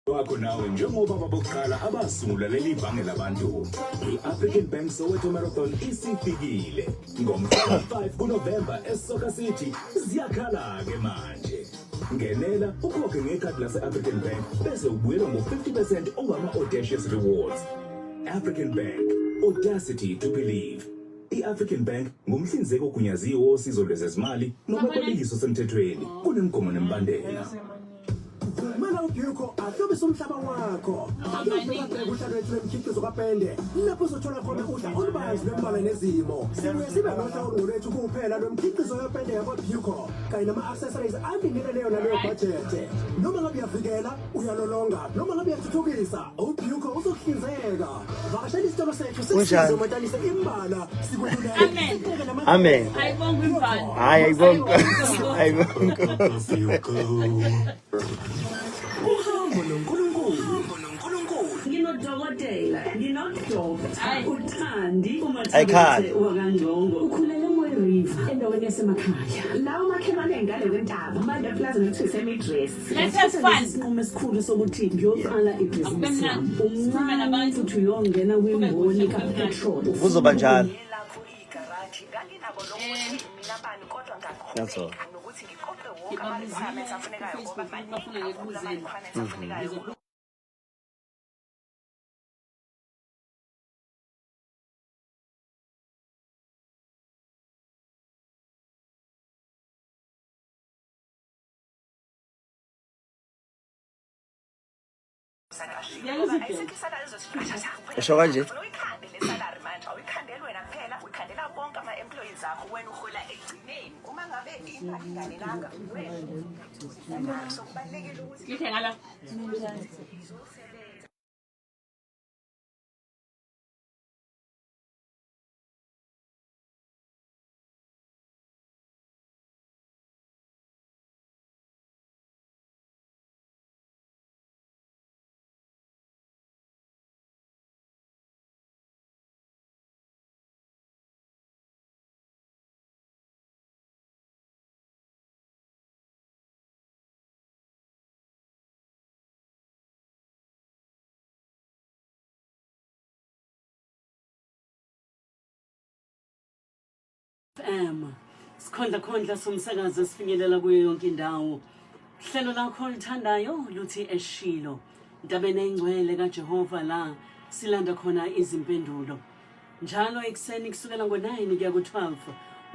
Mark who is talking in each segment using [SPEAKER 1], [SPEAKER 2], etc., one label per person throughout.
[SPEAKER 1] Wakho nawe njengoba babokuqala abasungula leli bhange labantu. I-African Bank Soweto Marathon isifikile. Ngomhla 5 kuNovemba eSoccer City ziyakhala-ke manje. Ngenela ukhokhe ngekhadi lase-African Bank bese ubuyelwa ngo-50% ongama-Audacious Rewards. African Bank, audacity to believe. I-African Bank ngumhlinzeki ogunyaziwe wosizo lwezezimali nomakolekiso osemthethweni kunemigomo nemibandela.
[SPEAKER 2] Vumela uBuco ahlobise umhlaba wakho. Ake ubhekabheke uhlelo lwethu lwemikhiqizo kapende lapho uzothola khona uhla olubanzi lwemibala nezimo. Sibuye sibe nohla olungolwethu kuphela lwemikhiqizo yepende yakwaBuco kanye nama-accessories alingene leyo naleyo bhajethe. Noma ngabe uyavikela, uyalolonga noma ngabe uyathuthukisa, uBuco uzokuhlinzeka. Vakashela isitolo sethu sikusize
[SPEAKER 3] Kunjani?
[SPEAKER 2] umatanise imibala, sikweluleke,
[SPEAKER 4] Amen.
[SPEAKER 2] sikunike nama-
[SPEAKER 3] Amen.
[SPEAKER 4] Ayibongwe imvana.
[SPEAKER 3] Hayi ayibonke. Ayibonke.
[SPEAKER 2] Uhambo noNkulunkulu.
[SPEAKER 5] Nginodokotela, nginodokta
[SPEAKER 4] Hayi.
[SPEAKER 5] uThandi
[SPEAKER 3] Ayikhali.
[SPEAKER 5] uMathabethe wakaNgcongo. Ukhulele eMoy River endaweni yasemakhaya. Lawo makhelwane ngale kwentaba manje epulazini ekuthiwa isemidress.
[SPEAKER 4] Let's have fun.
[SPEAKER 5] Isinqumo esikhulu sokuthi ngiyoqala ibhizinisi
[SPEAKER 4] Akube
[SPEAKER 5] yami.
[SPEAKER 4] mnandi. Sikhulume
[SPEAKER 5] Umncane
[SPEAKER 4] nabantu.
[SPEAKER 5] futhi uyongena
[SPEAKER 4] Kube kuhle,
[SPEAKER 5] kwimboni
[SPEAKER 4] kube mnandi.
[SPEAKER 5] kapetrol.
[SPEAKER 3] Kuzoba njalo.
[SPEAKER 4] Eh,
[SPEAKER 3] That's all.
[SPEAKER 4] ngibabuzile ku-Facebook bafuna ngikubuzeni. Ngizoku-
[SPEAKER 3] Usho kanje?
[SPEAKER 4] Ngithe ngala.
[SPEAKER 5] FM sikhondla khondla somsakazo sifinyelela kuyo yonke indawo hlelo lakho oluthandayo luthi eshilo ntabeni engcwele kaJehova la silanda khona izimpendulo njalo ekuseni kusukela ngo-9 kuya ku-12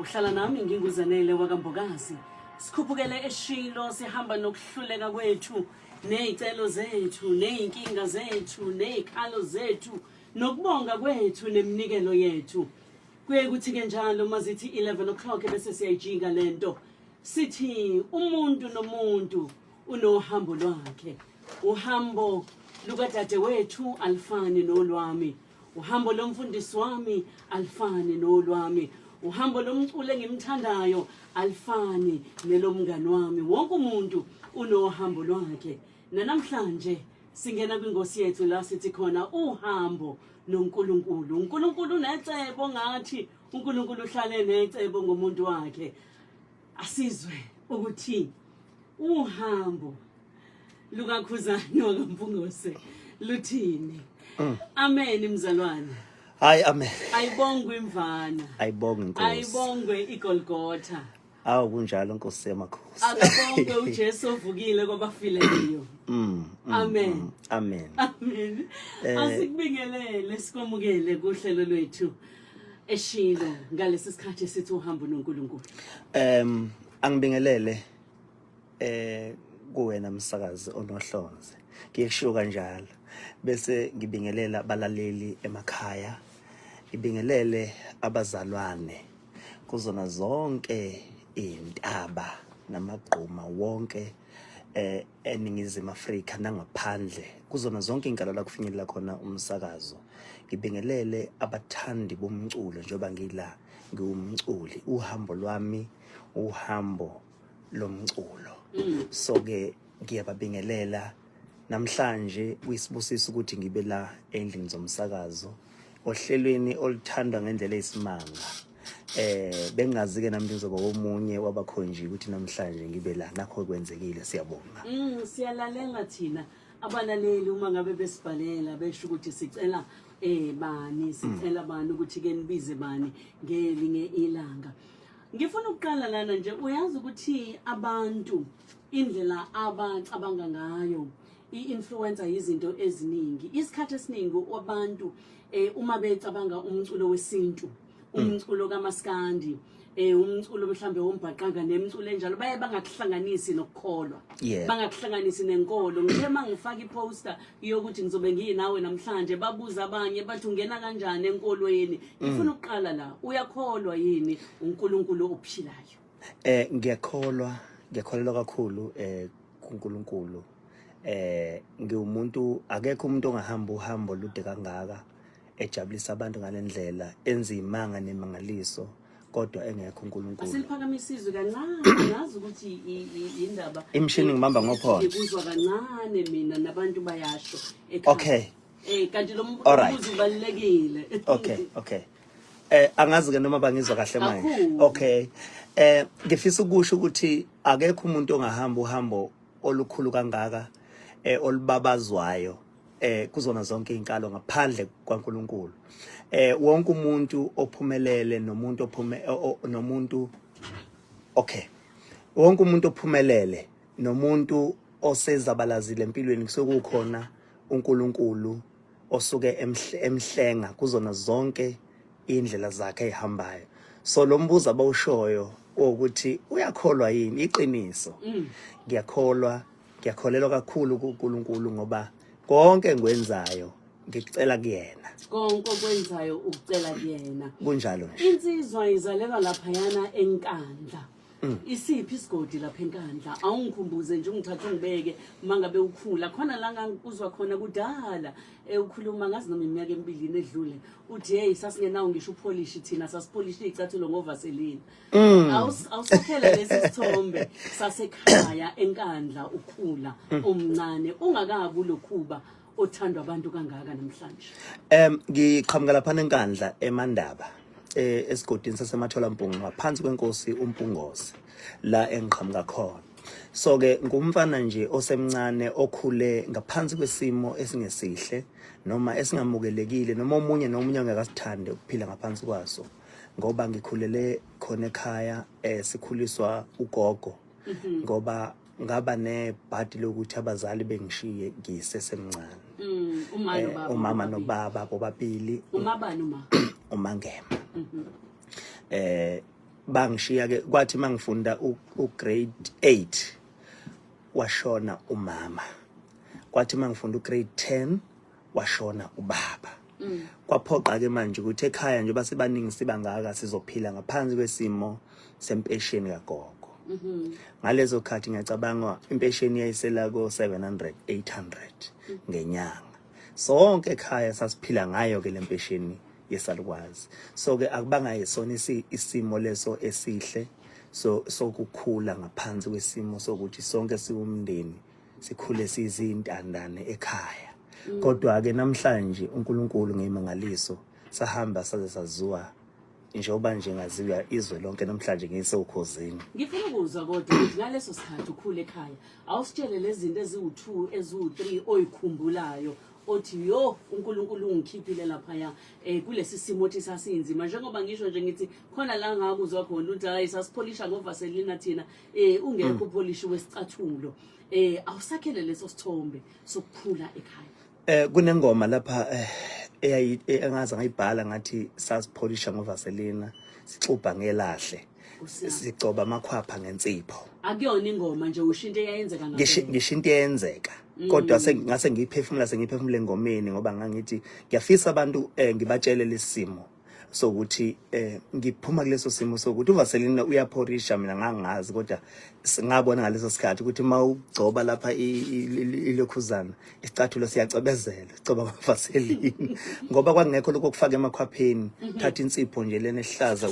[SPEAKER 5] uhlala nami nginguzanele wakambokazi sikhuphukele eshilo sihamba nokuhluleka kwethu ney'celo zethu ney'nkinga zethu ney'khalo zethu nokubonga kwethu neminikelo yethu Kuye kuthi-ke njalo uma zithi 11 o'clock bese siyayijika le nto sithi umuntu nomuntu unohambo lwakhe uhambo lukadadewethu alifani nolwami uhambo lomfundisi wami alifani nolwami uhambo lomculo engimthandayo alifani nelomngani wami wonke umuntu unohambo lwakhe nanamhlanje Singena kwingosi yethu la sithi khona uhambo noNkulunkulu. uNkulunkulu unecebo ngathi uNkulunkulu uhlale necebo ngomuntu wakhe. Asizwe ukuthi uhambo lukaKhuzani wakaMpungose luthini. Amen mzalwane.
[SPEAKER 3] Hayi amen.
[SPEAKER 5] Ayibongwe imvana.
[SPEAKER 3] Ayibongwe inkosi.
[SPEAKER 5] Ayibongwe iGolgotha.
[SPEAKER 3] Awu kunjalo Nkosi yamakhosi.
[SPEAKER 5] Akabongwe uJesu ovukile kwabafileyo. Amen.
[SPEAKER 3] Amen.
[SPEAKER 5] Amen. Asikubingelele sikwamukele kuhlelo lwethu eshilo ngalesi sikhathi sithi uhambo noNkulunkulu.
[SPEAKER 3] Angibingelele kuwena msakazi onohlonze. Ngiye kushiwo kanjalo. Bese ngibingelela abalaleli emakhaya. Ngibingelele abazalwane kuzona zonke iy'ntaba namagquma wonke eh eNingizimu Afrika nangaphandle kuzona zonke inkalo la kufinyelela khona umsakazo ngibingelele abathandi bomculo njengoba ngila ngiwumculi uhambo lwami uhambo lomculo so ke ngiyababingelela namhlanje kuyisibusiso ukuthi ngibe la endlini zomsakazo ohlelweni oluthandwa ngendlela eyisimanga bengazi ke nami ngizoba omunye wabakhonji ukuthi namhlanje ngibe la nakho kwenzekile siyabonga
[SPEAKER 5] Siyalalela thina.
[SPEAKER 6] Abalaleli uma ngabe besibhalela besho ukuthi sicela bani, sicela bani ukuthi ke nibize bani ngelinye ilanga. Ngifuna ukuqala lana nje, uyazi ukuthi abantu indlela abacabanga ngayo i-influencer izinto eziningi. Isikhathi esiningi abantu uma becabanga umculo wesintu, umculo kaMaskandi, umculo mhlambe wombhaqanga nemculo enjalo, baye bangakuhlanganisi nokukholwa, bangakuhlanganisi nenkolo. Ngithe mangifaka iposter yokuthi ngizobe ngiyinawe namhlanje, babuza abanye bathi ungena kanjani enkolweni. Ngifuna ukuqala la, uyakholwa yini uNkulunkulu ophilayo?
[SPEAKER 3] Ngiyakholwa, ngiyakholelwa kakhulu kuNkulunkulu. Ngiwumuntu, akekho umuntu ongahamba uhambo olude kangaka ejabulisa abantu ngalendlela, enza imanga nemangaliso, kodwa engekho uNkulunkulu.
[SPEAKER 6] Asiliphakamisa izwi kancane, ngazi ukuthi indaba
[SPEAKER 3] Imishini ngibamba ngophondo.
[SPEAKER 6] Ngikuzwa kancane mina, nabantu bayasho ekhaya. Kanti lo mbuzo ubalulekile.
[SPEAKER 3] Okay. Angazi ke noma bangizwa kahle manje.
[SPEAKER 6] Kakhulu.
[SPEAKER 3] Okay. Ngifisa ukusho ukuthi akekho umuntu ongahamba uhambo olukhulu kangaka olubabazwayo kuzona zonke izinkalo ngaphandle kwaNkulunkulu. Wonke umuntu ophumelele nomuntu ophume nomuntu okay. Wonke umuntu ophumelele nomuntu osezabalazile empilweni kusuke kukhona uNkulunkulu osuke emhlenga kuzona zonke indlela zakhe ezihambayo. So lo mbuzo abawushoyo ukuthi uyakholwa yini, iqiniso. Ngiyakholwa, ngiyakholelwa kakhulu kuNkulunkulu ngoba konke engikwenzayo ngikucela kuyena.
[SPEAKER 6] Konke okwenzayo ukucela kuyena.
[SPEAKER 3] Kunjalo nje.
[SPEAKER 6] Insizwa izalelwa laphayana eNkandla. Isiphi isigodi lapha eNkandla? Awungikhumbuze nje, ungithathe ungibeke mangabe ukhula. Khona la ngangikuzwa khona kudala ukhuluma, ngazi noma iminyaka emibili nedlule, uthi hey, sasingenawo ngisho upolish thina, sasipolisha izicathulo ngovaseline. Awusakhela lesi sithombe sasekhaya eNkandla ukhula umncane, ungakabi ulokhuba othandwa abantu kangaka namhlanje.
[SPEAKER 3] Ngiqhamuka lapha eNkandla eMandaba, esigodini saseMatholampungu ngaphansi kwenkosi uMpungose, la engiqhamuka khona. So ke ngumfana nje osemncane okhule ngaphansi kwesimo esingesihle noma esingamukelekile noma omunye nomunye ongekasithande ukuphila ngaphansi kwaso, ngoba ngikhulele khona ekhaya, sikhuliswa ugogo, ngoba ngaba nebhadi lokuthi abazali bengishiye ngisesemncane.
[SPEAKER 6] Uma nobaba,
[SPEAKER 3] Umama
[SPEAKER 6] bobabili.
[SPEAKER 3] Nobaba bobabili.
[SPEAKER 6] Umabani uma?
[SPEAKER 3] UMangema. Bangishiya ke, kwathi mangifunda u grade 8 washona umama, kwathi mangifunda u grade 10 washona ubaba. Kwaphoqa ke manje ukuthi ekhaya nje basebaningi sibangaka, sizophila ngaphansi kwesimo sempesheni kagogo. Ngalezo khathi ngiyacabanga impesheni yayisela ko 700 800 ngenyanga. Sonke ekhaya sasiphila ngayo ke lempesheni yesalukwazi. So ke akubanga yisona isimo leso esihle so sokukhula ngaphansi kwesimo sokuthi sonke siwumndeni sikhule sizintandane ekhaya. Kodwa ke namhlanje uNkulunkulu ngeyimangaliso sahamba saze saziwa njengoba nje ngaziwa izwe lonke namhlanje ngisewukhozini.
[SPEAKER 6] Ngifuna ukuzwa kodwa ukuthi ngaleso sikhathi ukhule ekhaya, awusitshele lezi zinto eziwu-2, eziwu-3 oyikhumbulayo othi yo, uNkulunkulu ungikhiphile laphaya kulesi simo othi sasinzima. Njengoba ngisho nje ngithi khona la ngakuzwa khona uthi hayi, sasipholisha ngovaselina thina, ungekho upholishi wesicathulo. Awusakhele leso sithombe sokukhula ekhaya.
[SPEAKER 3] Kunengoma lapha eyayi engaze ngayibhala ngathi sasipholisha ngovaselina, sixubha ngelahle, sigcoba amakhwapha ngensipho.
[SPEAKER 6] Akuyona ingoma nje, usho into eyayenzeka ngampela.
[SPEAKER 3] Ngisho into eyenzeka, kodwa ngase ngiyiphefumula, sengiyiphefumula engomeni, ngoba ngangithi ngiyafisa abantu ngibatshele lesimo sokuthi ngiphuma kuleso simo sokuthi uvaselina uyaphorisha. Mina ngangazi, kodwa ngabona ngaleso sikhathi ukuthi uma ugcoba lapha ilokhuzana isicathulo siyacwebezela, sigcoba ngovaselina, ngoba kwakungekho lokho okufaka emakhwapheni. Thatha insipho nje lena ehlaza,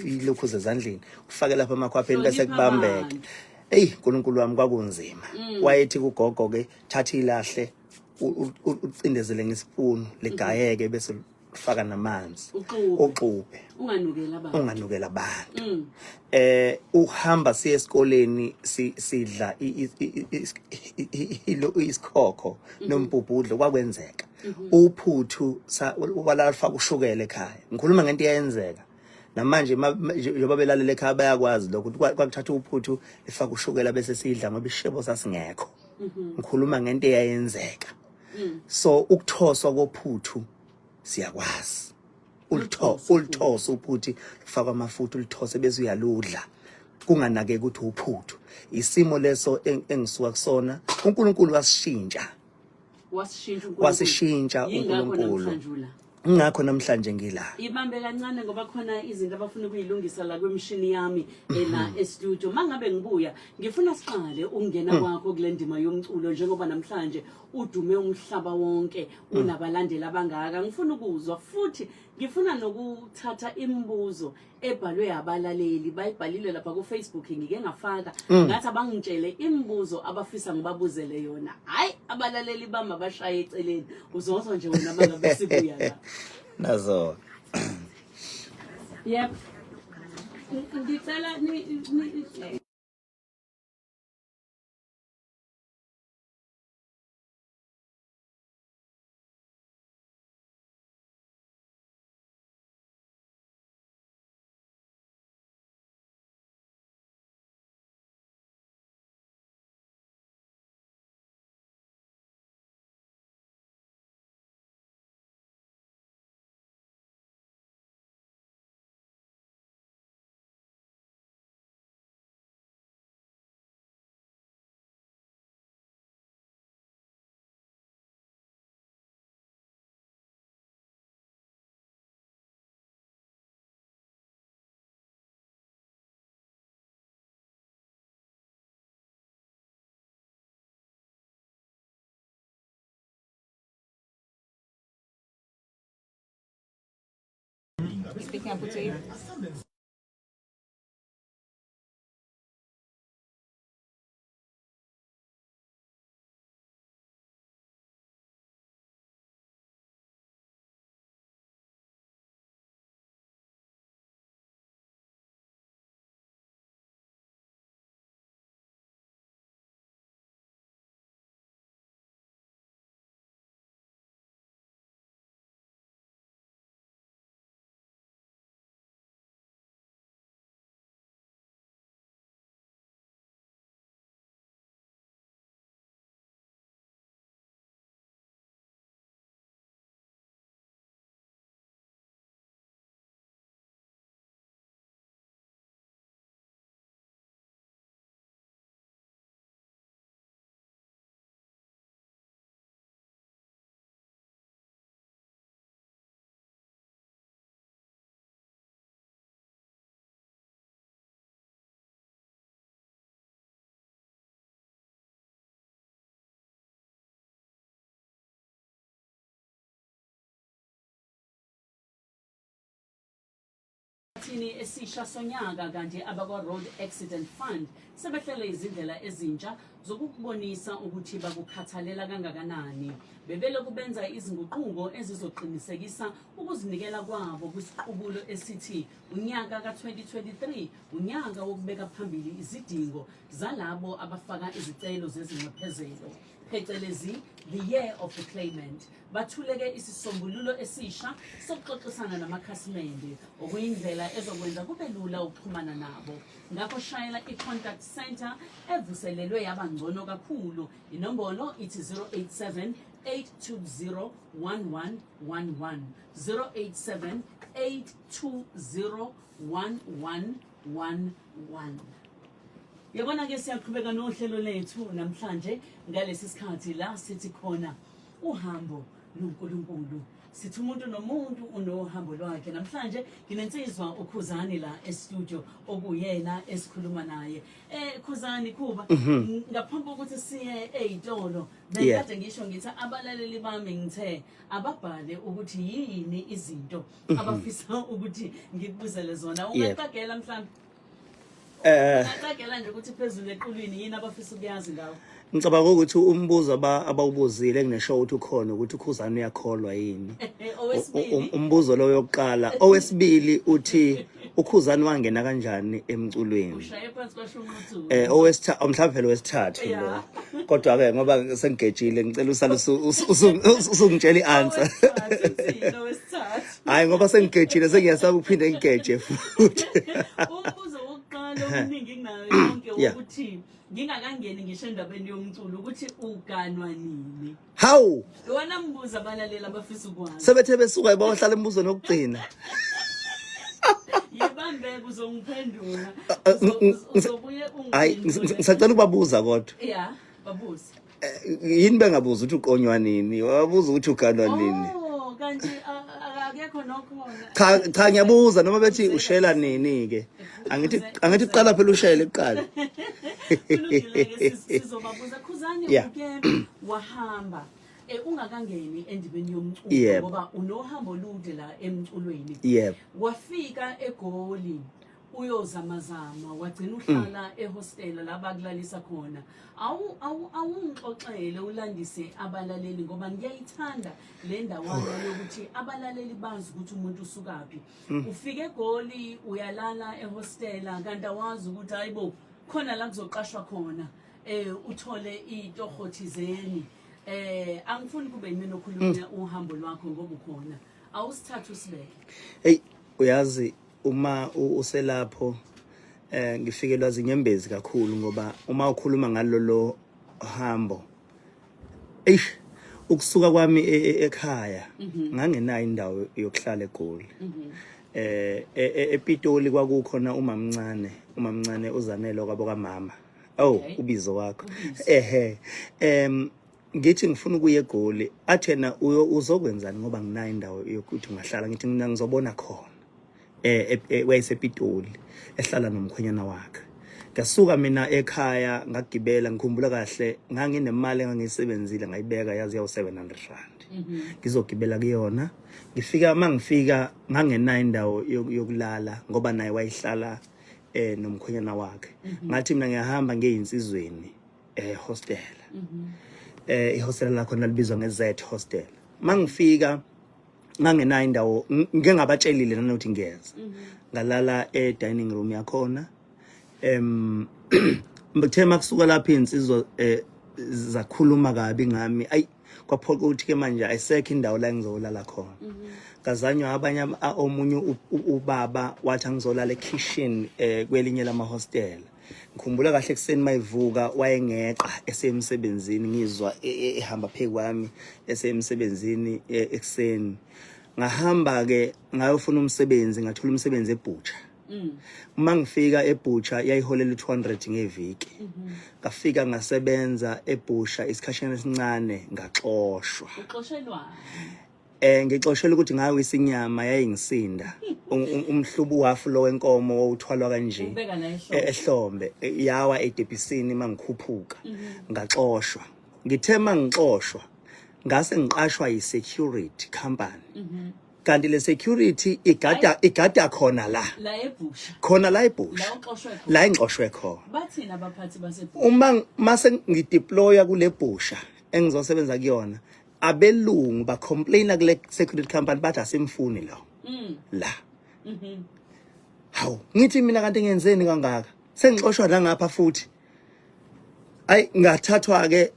[SPEAKER 3] ilokhuze ezandleni, ufake lapha emakhwapheni bese
[SPEAKER 6] Hlonipha
[SPEAKER 3] kubambeke.
[SPEAKER 6] abantu.
[SPEAKER 3] Eyi, uNkulunkulu wami, kwakunzima. Wayethi kugogo ke, thatha ilahle, ucindezele ngesipunu ligayeke bese Faka namanzi.
[SPEAKER 6] Uxubhe.
[SPEAKER 3] Uxubhe.
[SPEAKER 6] Unganukela abantu.
[SPEAKER 3] Unganukela abantu. Uhamba siye esikoleni sidla isikhokho nombhubhudlo kwakwenzeka. Uphuthu walafaka ushukela ekhaya. Ngikhuluma ngento eyenzeka. Namanje njengoba belalela ekhaya bayakwazi lokho ukuthi kwakuthatha uphuthu lifaka ushukela bese sidla ngoba ishebo sasingekho. Ngikhuluma ngento eyayenzeka. So ukuthoswa kophuthu siyakwazi. Ulithose uphuthi ufaka amafutha ulithose bese uyaludla kunganakeki ukuthi uphuthu. Isimo leso engisuka kusona uNkulunkulu wasishintsha.
[SPEAKER 6] Wasishintsha uNkulunkulu.
[SPEAKER 3] Wasishintsha
[SPEAKER 6] Yingakho
[SPEAKER 3] uNkulunkulu.
[SPEAKER 6] namhlanje ula.
[SPEAKER 3] Ingakho namhlanje ngila.
[SPEAKER 6] Ibambe kancane ngoba khona izinto abafuna ukuyilungisa la kwemishini yami la e-studio. Mangabe ngibuya ngifuna siqale ukungena kwakho kule ndima yomculo njengoba namhlanje udume umhlaba wonke unabalandeli abangaka. Ngifuna ukuzwa futhi ngifuna nokuthatha imibuzo ebhalwe abalaleli bayibhalile lapha ku Facebook ngike ngafaka ngathi abangitshele imibuzo abafisa ngibabuzele yona. Hayi, abalaleli bami abashaye eceleni, uzozwa nje wena mangabe sibuya la.
[SPEAKER 3] Nazo.
[SPEAKER 6] Yep. Ngicela ni
[SPEAKER 4] Speaking up to you.
[SPEAKER 6] Thini esisha sonyaka kanti abakwa-Road Accident Fund sebehlele izindlela ezintsha zokukubonisa ukuthi bakukhathalela kangakanani. Bebelokhu benza izinguquko ezizoqinisekisa ukuzinikela kwabo kwisiqubulo esithi unyaka ka-2023 unyaka wokubeka phambili izidingo zalabo abafaka izicelo zezinxephezelo, phecelezi the year of the claimant. Bathuleke isisombululo esisha sokuxoxisana namakhasimende okuyindlela ezokwenza kube lula ukuxhumana nabo. Ngakho shayela i-contact center evuselelwe yaba ngcono kakhulu. Inombolo ithi 087 820 1111, 087 820 1111. Yabona ke, siyaqhubeka nohlelo lethu namhlanje ngalesi sikhathi la sithi khona uhambo noNkulunkulu. Sithi umuntu nomuntu unohambo lwakhe. Namhlanje nginensizwa uKhuzani la e-studio okuyena esikhuluma naye. Khuzani Khuba, ngaphambi kokuthi siye ezitolo bengikade ngisho ngithi abalaleli bami ngithe ababhale ukuthi yini izinto abafisa ukuthi ngikubuzele zona. Ungaqagela mhlawumbe? Ungaqagela nje ukuthi phezulu equlwini yini abafisa ukuyazi ngawo?
[SPEAKER 3] Ngicabanga ukuthi umbuzo abawubuzile enginesho ukuthi ukhona ukuthi uKhuzani uyakholwa yini.
[SPEAKER 6] Owesibili.
[SPEAKER 3] Umbuzo lo yokuqala. Owesibili uthi uKhuzani wangena kanjani emculweni?
[SPEAKER 6] Ushaye phansi kwasho uNquthu.
[SPEAKER 3] Owesithathu mhlawumbe phela owesithathu lo. Kodwa ke ngoba sengigejile ngicela usale usungitshela i-answer.
[SPEAKER 6] Owesithathu, owesithathu.
[SPEAKER 3] Hayi ngoba sengigejile sengiyasaba ukuphinde ngigeje futhi.
[SPEAKER 6] Umbuzo wokuqala omningi kunayo yonke ukuthi ngingakangeni ngisho endabeni yomculo ukuthi uganwa nini.
[SPEAKER 3] Hawu!
[SPEAKER 6] Iwona mbuzo abalaleli abafisa ukwazi.
[SPEAKER 3] Sebethe besuka bayohlala embuzweni wokugcina.
[SPEAKER 6] Yibambeke uzongiphendula. Uzobuye
[SPEAKER 3] Hayi
[SPEAKER 6] ungiphendule.
[SPEAKER 3] ngisacela ukubabuza kodwa.
[SPEAKER 6] Yeah, babuze.
[SPEAKER 3] Yini bengabuza ukuthi uqonywa nini? Wabuza ukuthi uganwa nini?
[SPEAKER 6] Oh, kanti akekho nokhona.
[SPEAKER 3] Cha cha ngiyabuza noma bethi ushela nini ke. Angithi kuqala phela ushele kuqala.
[SPEAKER 6] Kulungile-ke sizobabuza Khuzani uke wahamba ungakangeni endimeni yomculo ngoba unohambo olude la emculweni.
[SPEAKER 3] Yebo.
[SPEAKER 6] Wafika eGoli uyozamazama wagcina uhlala ehostela la bakulalisa khona. Awu awu awungixoxele ulandise abalaleli ngoba ngiyayithanda le ndawana yokuthi abalaleli bazi ukuthi umuntu usukaphi. Ufike eGoli uyalala ehostela kanti awazi ukuthi hayibo khona la kuzoqashwa khona uthole itoho thizeni. Angifuni kube yimina okhuluma uhambo lwakho ngoba ukhona. Awusithathe usibeke.
[SPEAKER 3] Hey uyazi uma uselapho ngifikelwa zinyembezi kakhulu ngoba uma ukhuluma ngalolo hambo eish ukusuka kwami ekhaya ngangenayo indawo yokuhlala eGoli. ePitoli kwakukhona umamncane uZanele kwabo kamama. Oh ubizo wakho. Ehe. Ngithi ngifuna ukuya eGoli athena uzokwenzani ngoba nginayo indawo yokuthi ungahlala ngithi mina ngizobona khona. WayesePitoli ehlala nomkhwenyana wakhe. Ngasuka mina ekhaya ngagibela ngikhumbula kahle nganginemali engangiyisebenzile ngayibeka yazi yawu 700 rand. Ngizogibela kuyona ngifika mangifika ngangenayo indawo yokulala ngoba naye wayihlala nomkhwenyana wakhe. Ngathi mina ngiyahamba ngiyinsizweni hostel. Ihostel lakho nalibizwa nge-Z hostel. Mangifika ngangenayo indawo ngike ngabatshelile nanokuthi ngiyeza. Ngalala e dining room yakhona. Ngithe makusuka lapha insizwa zakhuluma kabi ngami. Ayi kwaphoqa ukuthi ke manje ayisekho indawo la engizolala khona. Ngazanywa abanye omunye ubaba wathi angizolala ekitchen kwelinye lama hostel. Ngikhumbula kahle ekseni mayivuka wayengeqa esemsebenzini ngizwa ehamba phezu kwami esemsebenzini ekseni. Ngahamba ke ngayofuna umsebenzi ngathola umsebenzi eButcher. Uma ngifika eButcher yayiholela u200 ngeviki. Ngafika ngasebenza eButcher isikhashana esincane ngaxoshwa.
[SPEAKER 6] Uxoshelwa?
[SPEAKER 3] Ngixoshelwa ukuthi ngawisa inyama yayingisinda. Umhlubu wafu lo wenkomo owuthwalwa kanje.
[SPEAKER 6] Ubeka la ehlombe.
[SPEAKER 3] Ehlombe yawa edebhisini mangikhuphuka. Ngaxoshwa. Ngithe mangixoshwa ngase ngiqashwa yi-security company. Kanti le security igada khona la.
[SPEAKER 6] La eBhusha.
[SPEAKER 3] Khona la eBhusha.
[SPEAKER 6] La uxoshwe khona.
[SPEAKER 3] La engixoshwe khona.
[SPEAKER 6] Bathina abaphathi baseBhusha.
[SPEAKER 3] Uma mase ngideploya kule Bhusha engizosebenza kuyona abelungu ba complaina kule security company bathi asimfuni lo. La. Hawu, ngithi mina kanti ngenzeni kangaka? Sengixoshwa la ngapha futhi. Ay ngathathwa ke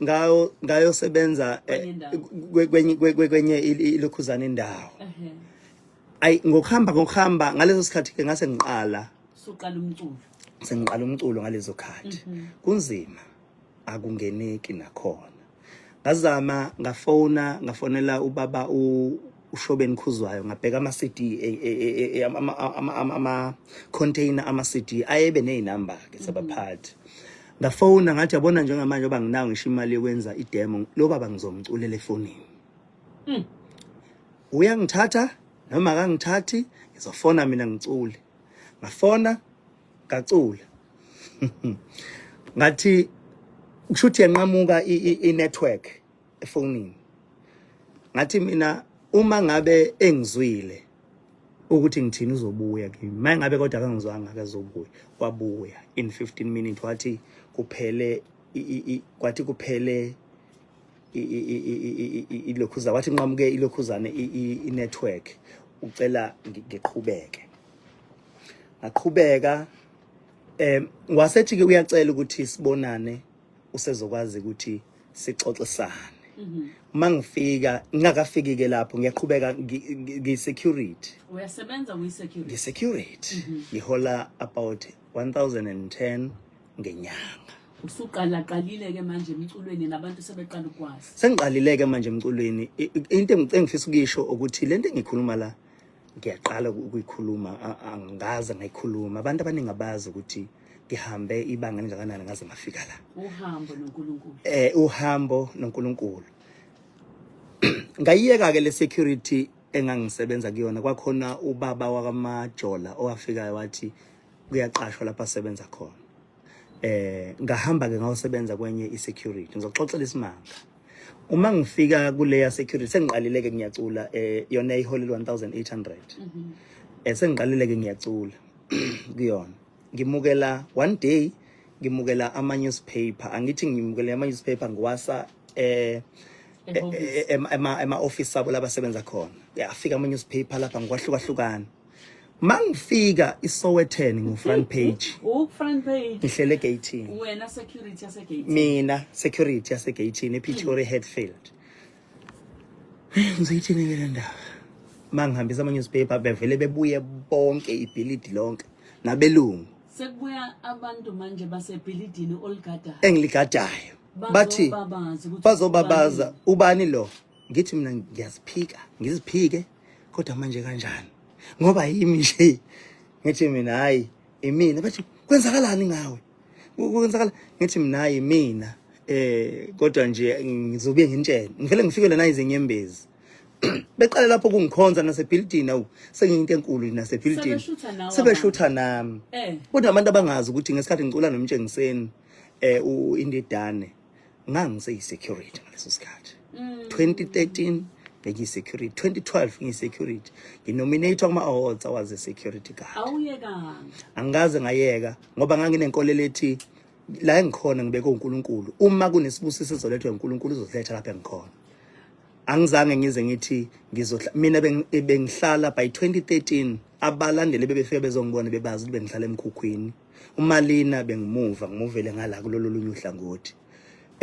[SPEAKER 3] ngayosebenza kwenye ilokhuzana indawo. Ay ngokuhamba ngaleso sikhathi ke ngase ngiqala.
[SPEAKER 6] Suqala umculo.
[SPEAKER 3] Sengiqala umculo ngalezo khathi. Kunzima akungeneki nakhona. Ngazama ngafona ngafonela ubaba uShobeni Khuzwayo ngabheka ama CD ama container ama CD ayebe nezinamba ke sabaphathi. Ngafona ngathi yabona njengamanje oba nginawo ngisho imali yokwenza idemo lo baba ngizomculela efonini. Uyangithatha noma akangithathi ngizofona mina ngicule. Ngafona ngacula. Ngathi kushuthi yanqamuka i-network efonini. Ngathi mina uma ngabe engizwile ukuthi ngithini uzobuya kimi. Mayingabe kodwa akangizwanga akazobuya. Wabuya in 15 minutes wathi kuphele Kwathi kuphele ilokhuza, wathi nqamuke ilokhuzane i-network, ucela ngiqhubeke. Ngaqhubeka. Wasethi ke uyacela ukuthi sibonane, usezokwazi ukuthi sixoxisane. Uma ngifika, ngingakafiki ke lapho, ngiyaqhubeka ngi-security.
[SPEAKER 6] Uyasebenza, uyi-security?
[SPEAKER 3] Ngi-security, ngihola about 1010 ngenyanga.
[SPEAKER 6] Usuqala qalile ke manje emculweni, nabantu sebeqala ukwazi.
[SPEAKER 3] Sengiqalile ke manje emculweni. Into engifisa ukuyisho ukuthi lento engikhuluma la, ngiyaqala ukuyikhuluma, angaze ngayikhuluma. Abantu abaningi abazi ukuthi ngihambe ibanga elingakanani ngaze ngafika la.
[SPEAKER 6] Uhambo noNkulunkulu.
[SPEAKER 3] Uhambo noNkulunkulu. Ngayiyeka ke le security engangisebenza kuyona. Kwakhona ubaba wakamajola owafikayo wathi kuyaqashwa lapha asebenza khona. Ngahamba ke ngayosebenza kwenye i-security. Ngizoxoxela isimanga. Uma ngifika kuleya security, sengiqalile ke ngiyacula, yona iholela 1800. Sengiqalile ke ngiyacula kuyona. Ngimukela one day, ngimukela ama newspaper. Angithi ngimukela ama newspaper, ngiwasa
[SPEAKER 6] ehhovisi.
[SPEAKER 3] Ema office abo labasebenza khona. Yafika ama newspaper lapha ngikwahlukahlukana. Mangifika iSowetan, ngu front page.
[SPEAKER 6] U front page.
[SPEAKER 3] Ngihlele egate.
[SPEAKER 6] Wena security yasegate.
[SPEAKER 3] Mina security yasegate ePretoria, Hatfield. Ngizoyithini ke le ndaba? Mangihambisa ama newspaper, bevele bebuye bonke, ibhilidi lonke nabelungu.
[SPEAKER 6] Sekubuya abantu manje basebhilidini oligadayo.
[SPEAKER 3] Engiligadayo. Bathi
[SPEAKER 6] Bazobabaza ukuthi
[SPEAKER 3] bazobabaza, ubani lo? Ngithi mina ngiyaziphika, ngiziphike, kodwa manje kanjani? Ngoba yimi nje. Ngithi mina hayi, imina. Bathi kwenzakalani ngawe? Kwenzakala? Ngithi mina hayi, mina kodwa nje ngizobuye ngintshele. Ngivele ngifikele na izinyembezi. Beqale lapho kungikhonza nasebhilidini, awu sengiyinto enkulu nasebhilidini.
[SPEAKER 6] Sebeshutha nawe.
[SPEAKER 3] Sebeshutha nami. Kodwa abantu abangazi ukuthi ngesikhathi ngicula noMtshengiseni uIndidane, ngangiseyi-security ngaleso sikhathi. 2013 bengiyi-security, 2012 ngiyi-security, nginominate kuma-awards awaze security guard.
[SPEAKER 6] Awuyekanga.
[SPEAKER 3] Angikaze ngayeka ngoba nganginenkolelo ethi la engikhona ngibeke uNkulunkulu. Uma kunesibusiso ezolethwa uNkulunkulu, uzoletha lapha engikhona. Angizange ngize ngithi ngizohla mina. Bengihlala by 2013, abalandeli bebefika bezongibona bebazi ukuthi bengihlala emkhukhwini. Umalina bengimuva, ngimuvele ngala kulolu lunye uhlangothi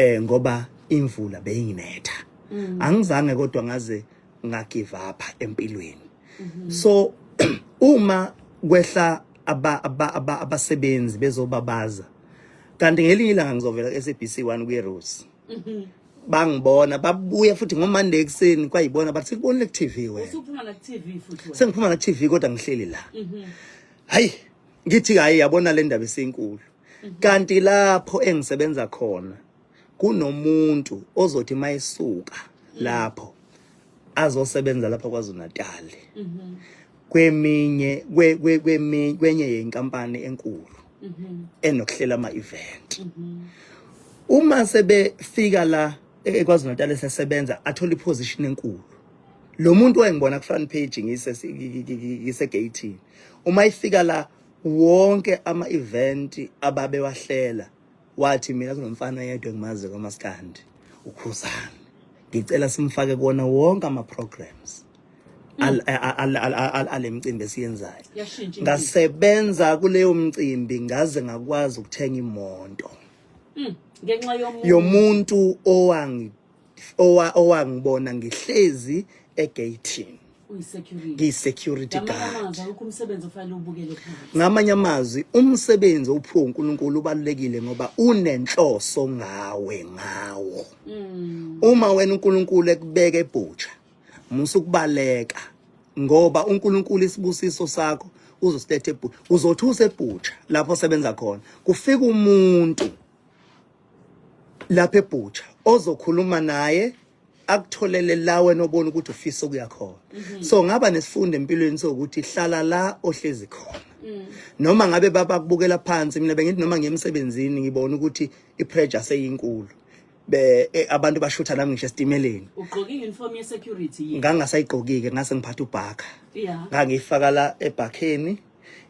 [SPEAKER 3] ngoba imvula beyinginetha. Angizange kodwa ngaze ngagive up empilweni. So uma kwehla aba aba aba abasebenzi bezobabaza, kanti ngelinye ilanga ngizovela ku-SABC 1 kwi-Rose, bangibona babuya futhi ngoMonday ekuseni, kwayibona bathi sikubonile ku-TV wena.
[SPEAKER 6] Usuphuma na ku-TV futhi wena.
[SPEAKER 3] Sengiphuma na ku-TV kodwa ngihleli la. Hayi, ngithi hayi, yabona le ndaba esinkulu. Kanti lapho engisebenza khona kunomuntu ozothi mayisuka lapho azosebenza lapha KwaZulu Natal kweminye kwenye yenkampani enkulu enokuhlela ama event. Uma sebefika la eKwaZulu Natal esesebenza, athola iposition enkulu. Lo muntu wayengibona ku front page ngise gate, uma ifika la wonke ama event ababewahlela, wathi mina kunomfana yedwa engimazi kwaMaskandi, uKhuzani, ngicela simfake kuwona wonke ama programs alemcimbi esiyenzayo.
[SPEAKER 6] Yashintsha impilo.
[SPEAKER 3] Ngasebenza kuleyo mcimbi ngaze ngakwazi ukuthenga imoto.
[SPEAKER 6] Ngenxa yomuntu.
[SPEAKER 3] Yomuntu owangibona ngihlezi egate.
[SPEAKER 6] Uyi-security.
[SPEAKER 3] Ngiyi-security
[SPEAKER 6] Ngamanye
[SPEAKER 3] guard.
[SPEAKER 6] amazwi, akukho umsebenzi ofanele ubukele phansi.
[SPEAKER 3] Ngamanye amazwi, umsebenzi ophiwe uNkulunkulu ubalulekile ngoba unenhloso ngawe ngawo. Uma wena uNkulunkulu ekubeka ebhutsha, musa ukubaleka, ngoba uNkulunkulu isibusiso sakho uzosiletha ebhutsha. Uzothi usebhutsha lapho osebenza khona, kufika umuntu lapha ebhutsha ozokhuluma naye, akutholele la wena obona ukuthi ufisa ukuya khona. So ngaba nesifundo empilweni sokuthi hlala la ohlezi khona, noma ngabe babakubukela phansi. Mina bengithi noma ngiyemsebenzini, ngibona ukuthi ipressure seyinkulu, be abantu bashutha nami ngisho esitimeleni.
[SPEAKER 6] Ugqoke i-uniform ye-security yini?
[SPEAKER 3] Ngangasayigqoki-ke, ngase ngiphatha ubhaka. Ngangiyifaka la ebhakheni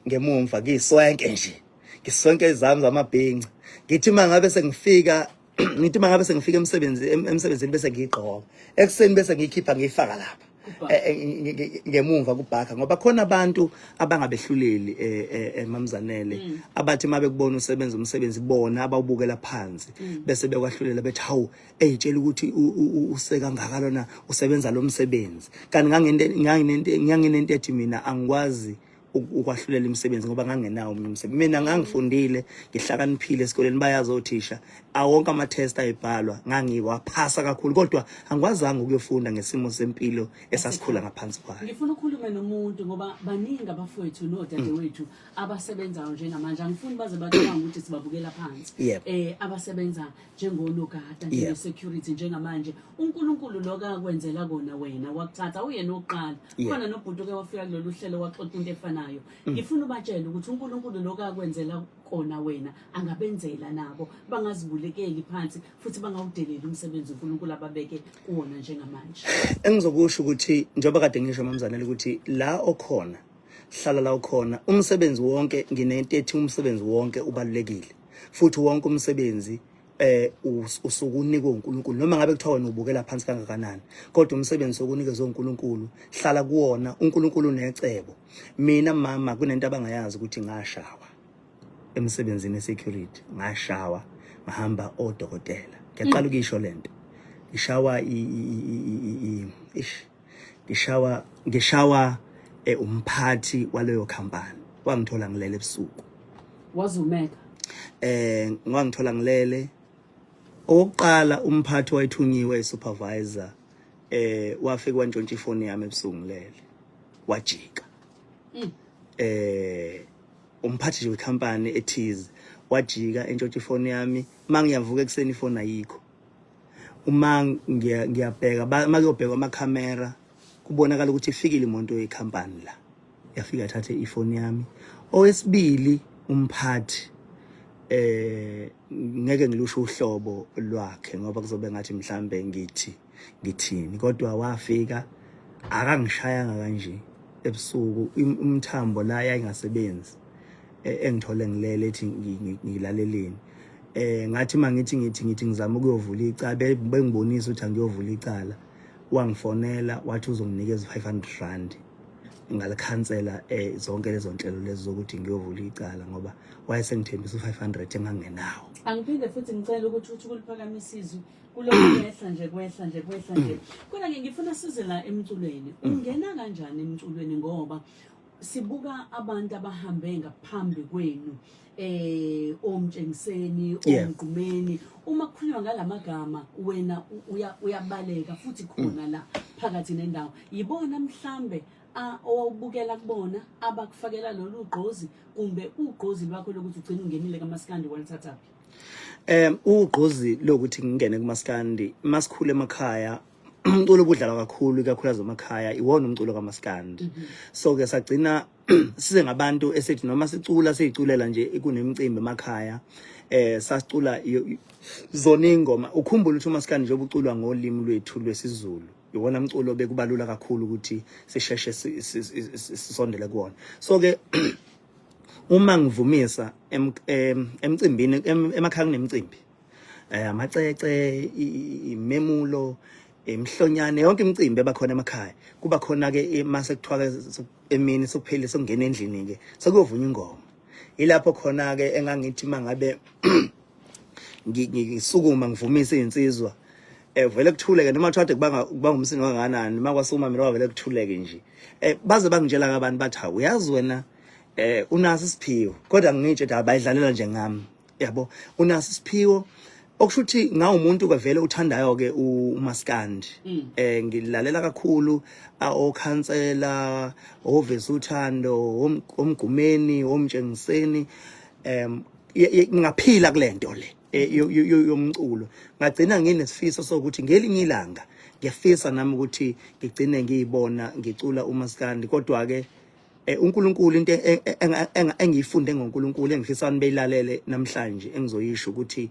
[SPEAKER 3] ngemumva, ngiyiswenke nje, ngiswenke izami zamabhinca. Ngithi mangabe sengifika ngithi mangabe sengifika emsebenzi emsebenzini bese ngiyigqoka ekuseni bese ngiyikhipha ngiyifaka lapha ngemumva kubhaka ngoba khona abantu abangabehluleli mamzanele abathi uma bekubona usebenza umsebenzi bona abawubukela phansi bese bekwahlulela bethi hawu eyitshela ukuthi useka ngaka lona usebenza lo msebenzi kanti nganginento ethi mina angikwazi ukwahlulela imisebenzi ngoba ngangenawo omunye umsebenzi. Mina ngangifundile, ngihlakaniphile esikoleni, bayazi othisha, awonke ama-test ayebhalwa ngangiwaphasa kakhulu, kodwa angikwazanga ukuyofunda ngesimo sempilo esasikhula ngaphansi kwayo.
[SPEAKER 6] Ngifuna ukhulume nomuntu ngoba baningi abafowethu nodadewethu abasebenzayo njengamanje, angifuni baze bacabanga ukuthi sibabukela phansi. Abasebenza njengonogada, njenge-security njengamanje, uNkulunkulu lokho akwenzela kona wena wakuthatha uyena oqala. Khona nobhuti oke wafika kulolu hlelo waxoxa into efanayo. Ngifuna ubatshele ukuthi uNkulunkulu lokho akwenzela kona wena angabenzela nabo, bangazibulekeli phansi futhi bangawudeleli umsebenzi uNkulunkulu ababeke kuwona njengamanje.
[SPEAKER 3] Engizokusho ukuthi njengoba kade ngisho mamzanele ukuthi la okhona hlala la ukhona, umsebenzi wonke nginento ethi umsebenzi wonke ubalulekile, futhi wonke umsebenzi usuke unikwe uNkulunkulu, noma ngabe kuthiwa wena ubukela phansi kangakanani, kodwa umsebenzi okunikezwe uNkulunkulu hlala kuwona. uNkulunkulu unecebo. Mina mama kunento abangayazi ukuthi ngashawa emsebenzini security, ngashawa ngahamba odokotela. Ngiyaqala ukuyisho lento, ngishawa ish ngishawa ngishawa umphathi waleyo company, wangithola ngilele ebusuku.
[SPEAKER 6] Wazumeka.
[SPEAKER 3] Ngwangithola ngilele. Okokuqala umphathi wayethunyiwe i-supervisor, wafika wantshontsha ifoni yami ebusuku ngilele, wajika. Umphathi nje wecompany ethize wajika entshontsha ifoni yami. Mangiyavuka ekuseni ifoni ayikho. Uma ngiyabheka makuyobhekwa amakhamera kubonakala ukuthi ifikile imoto yecompany la, yafika yathatha ifoni yami. Owesibili umphathi, ngeke ngilusho uhlobo lwakhe ngoba kuzobe ngathi mhlambe ngithi ngithini, kodwa wafika akangishayanga kanje ebusuku, umthambo la yayingasebenzi, engithole ngilele ethi ngilaleleni. Ngathi mangithi ngithi ngithi ngizama ukuyovula icala, bengibonisa ukuthi angiyovula icala, wangifonela wathi uzonginikeza 500 rand ngalikhansela zonke lezo nhlelo lezo zokuthi ngiyovula icala, ngoba wayesengithembisa u500 engangenawo.
[SPEAKER 6] Angiphinde futhi ngicela ukuthi uthi kuliphakamisa izwi kulokhu kwehla nje kwehla nje kwehla nje. Kodwa ke ngifuna size la emculweni. Ungena kanjani emculweni, ngoba sibuka abantu abahambe ngaphambi kwenu, omtshengiseni, omgqumeni, uma kukhulunywa ngalamagama wena uyabaleka futhi khona la phakathi nendawo, yibona mhlambe owawubukela kubona abakufakela lolu gqozi, kumbe ugqozi lwakho lokuthi ugcine ungenile kaMaskandi walithathaphi?
[SPEAKER 3] Ugqozi lokuthi ngingene kuMaskandi, masikhule emakhaya umculo obudlalwa kakhulu ikakhulukazi emakhaya iwona umculo kaMaskandi. So ke sagcina size ngabantu esithi noma sicula siyiculela nje kunemicimbi emakhaya, sasicula zona ingoma. Ukhumbula ukuthi uMaskandi nje obuculwa ngolimi lwethu lwesiZulu iwona mculo bekubalula kakhulu ukuthi sisheshe sisondele kuwona. So ke uma ngivumisa emcimbini emakhaya kunemicimbi, amacece, imemulo, imhlonyane, yonke imicimbi ebakhona emakhaya, kuba khona ke mase kuthiwa ke emini sokuphelile sokungena endlini ke sekuyovunywa ingoma. Ilapho khona ke engangithi mangabe ngisukuma ngivumise izinsizwa, vele kuthuleke, noma kuthiwa kubanga kubanga umsindo kangakanani, makwasukuma mina kwavele kuthuleke nje. Baze bangitshela abantu bathi hawu uyazi wena unaso isiphiwo, kodwa ngitshe ukuthi abayidlalela nje ngami, yabo, unaso isiphiwo. Okusho ukuthi ngawumuntu ke vele uthandayo ke uMaskandi, ngilalela kakhulu okhansela, oveza uthando, omgqumeni, omtshengiseni, ngaphila kulento le yomculo. Ngagcina nginesifiso sokuthi ngelinye ilanga ngiyafisa nami ukuthi ngigcine ngiyibona ngicula uMaskandi. Kodwa ke uNkulunkulu, into engiyifunde ngoNkulunkulu engifisa nibeyilalele namhlanje engizoyisho ukuthi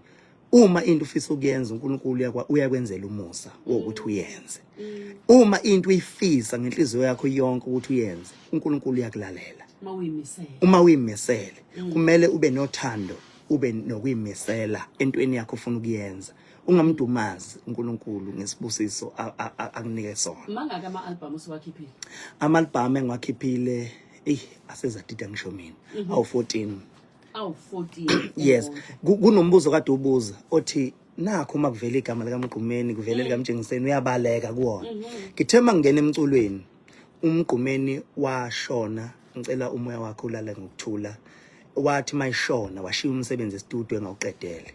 [SPEAKER 3] uma into ufisa ukuyenza uNkulunkulu uyakwenzela umusa wokuthi uyenze. Uma into uyifisa ngenhliziyo yakho yonke ukuthi uyenze, uNkulunkulu uyakulalela.
[SPEAKER 6] Uma uyimisele.
[SPEAKER 3] Uma uyimisele, kumele ube nothando. ube nokuyimisela entweni yakho ofuna ukuyenza, ungamdumazi uNkulunkulu ngesibusiso akunike sona.
[SPEAKER 6] Mangaka ama-albhamu osuwakhiphile?
[SPEAKER 3] Ama-albhamu engiwakhiphile, eyi, asezadida ngisho mina, awu-14.
[SPEAKER 6] Awu-14?
[SPEAKER 3] Yes. Kunombuzo kade ubuza othi nakho uma kuvela igama likaMgqumeni, kuvele likaMtshengiseni, uyabaleka kuwona. Ngithe uma ngingena emculweni, uMgqumeni washona, ngicela umoya wakhe ulale ngokuthula. Wathi mayishona washiya umsebenzi estudio engawuqedele.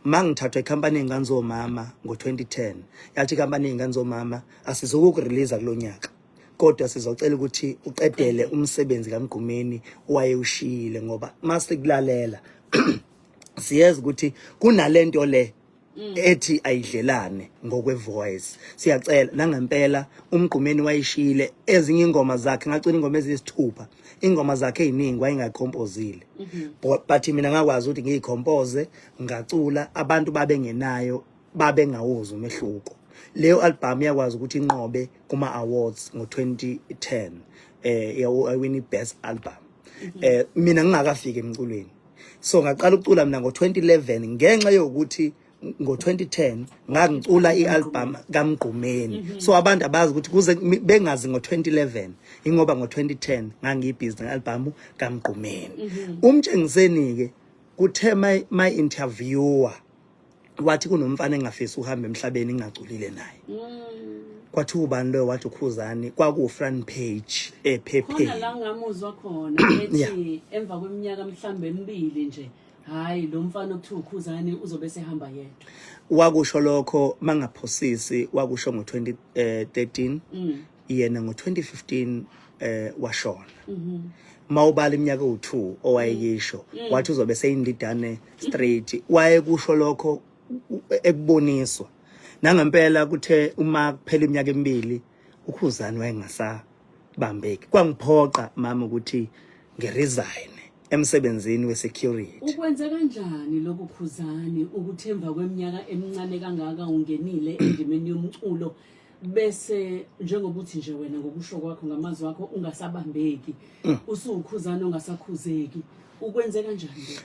[SPEAKER 3] Mangithathwa ikhampani yengane zomama ngo-2010, yathi ikhampani yengane zomama asizokukurelease kulonyaka, kodwa sizocela ukuthi uqedele umsebenzi kaMgqumeni owayewushiyile, ngoba masikulalela siyeza ukuthi kunalento le ethi ayidlelane ngokwe-voice, siyacela. Nangempela uMgqumeni wayishiyile ezinye ingoma zakhe, ngacula ingoma eziyisithupha, ingoma zakhe eziningi wayengayikhompozile, but mina ngakwazi ukuthi ngiyikhompoze, ngacula, abantu babengenayo, babengawuzi umehluko. Leyo album yakwazi ukuthi inqobe kuma awards ngo-2010, yawina i-best album, mina ngingakafiki emculweni. So ngaqala ukucula mina ngo-2011 ngenxa yokuthi ngo-2010 ngangicula i-album kaMgqumeni. So abantu abazi ukuthi kuze bengazi ngo-2011, ingoba ngo-2010 ngangiyibhizi nge-album kaMgqumeni. Umtshengiseni-ke kuthe my interviewer wathi kunomfana engafisi uhamba emhlabeni ngingaculile naye. Kwathi ubani loyo? Wathi uKhuzani. Kwaku front page ephepheni.
[SPEAKER 6] Khona la ngamuzwa khona ethi emva kweminyaka mhlambe emibili nje, hayi, lo mfana okuthiwa uKhuzani uzobe sehamba yedwa.
[SPEAKER 3] Wakusho lokho, mangaphosisi wakusho ngo-2013, yena ngo-2015 washona. Mawubala iminyaka ewu2 owayeyisho, wathi uzobe seyindidane straight. Wayekusho lokho ekuboniswa nangempela, kuthe uma kuphela iminyaka emibili uKhuzani wayengasabambeki. Kwangiphoqa mama ukuthi ngiresign emsebenzini wesecurity.
[SPEAKER 6] Ukwenze kanjani lokhu, Khuzani, ukuthi emva kweminyaka emincane kangaka ungenile endimeni yomculo, bese njengokuthi nje wena ngokusho kwakho, ngamazwi akho, ungasabambeki, usuwuKhuzani ongasakhuzeki? Ukwenze kanjani lokho?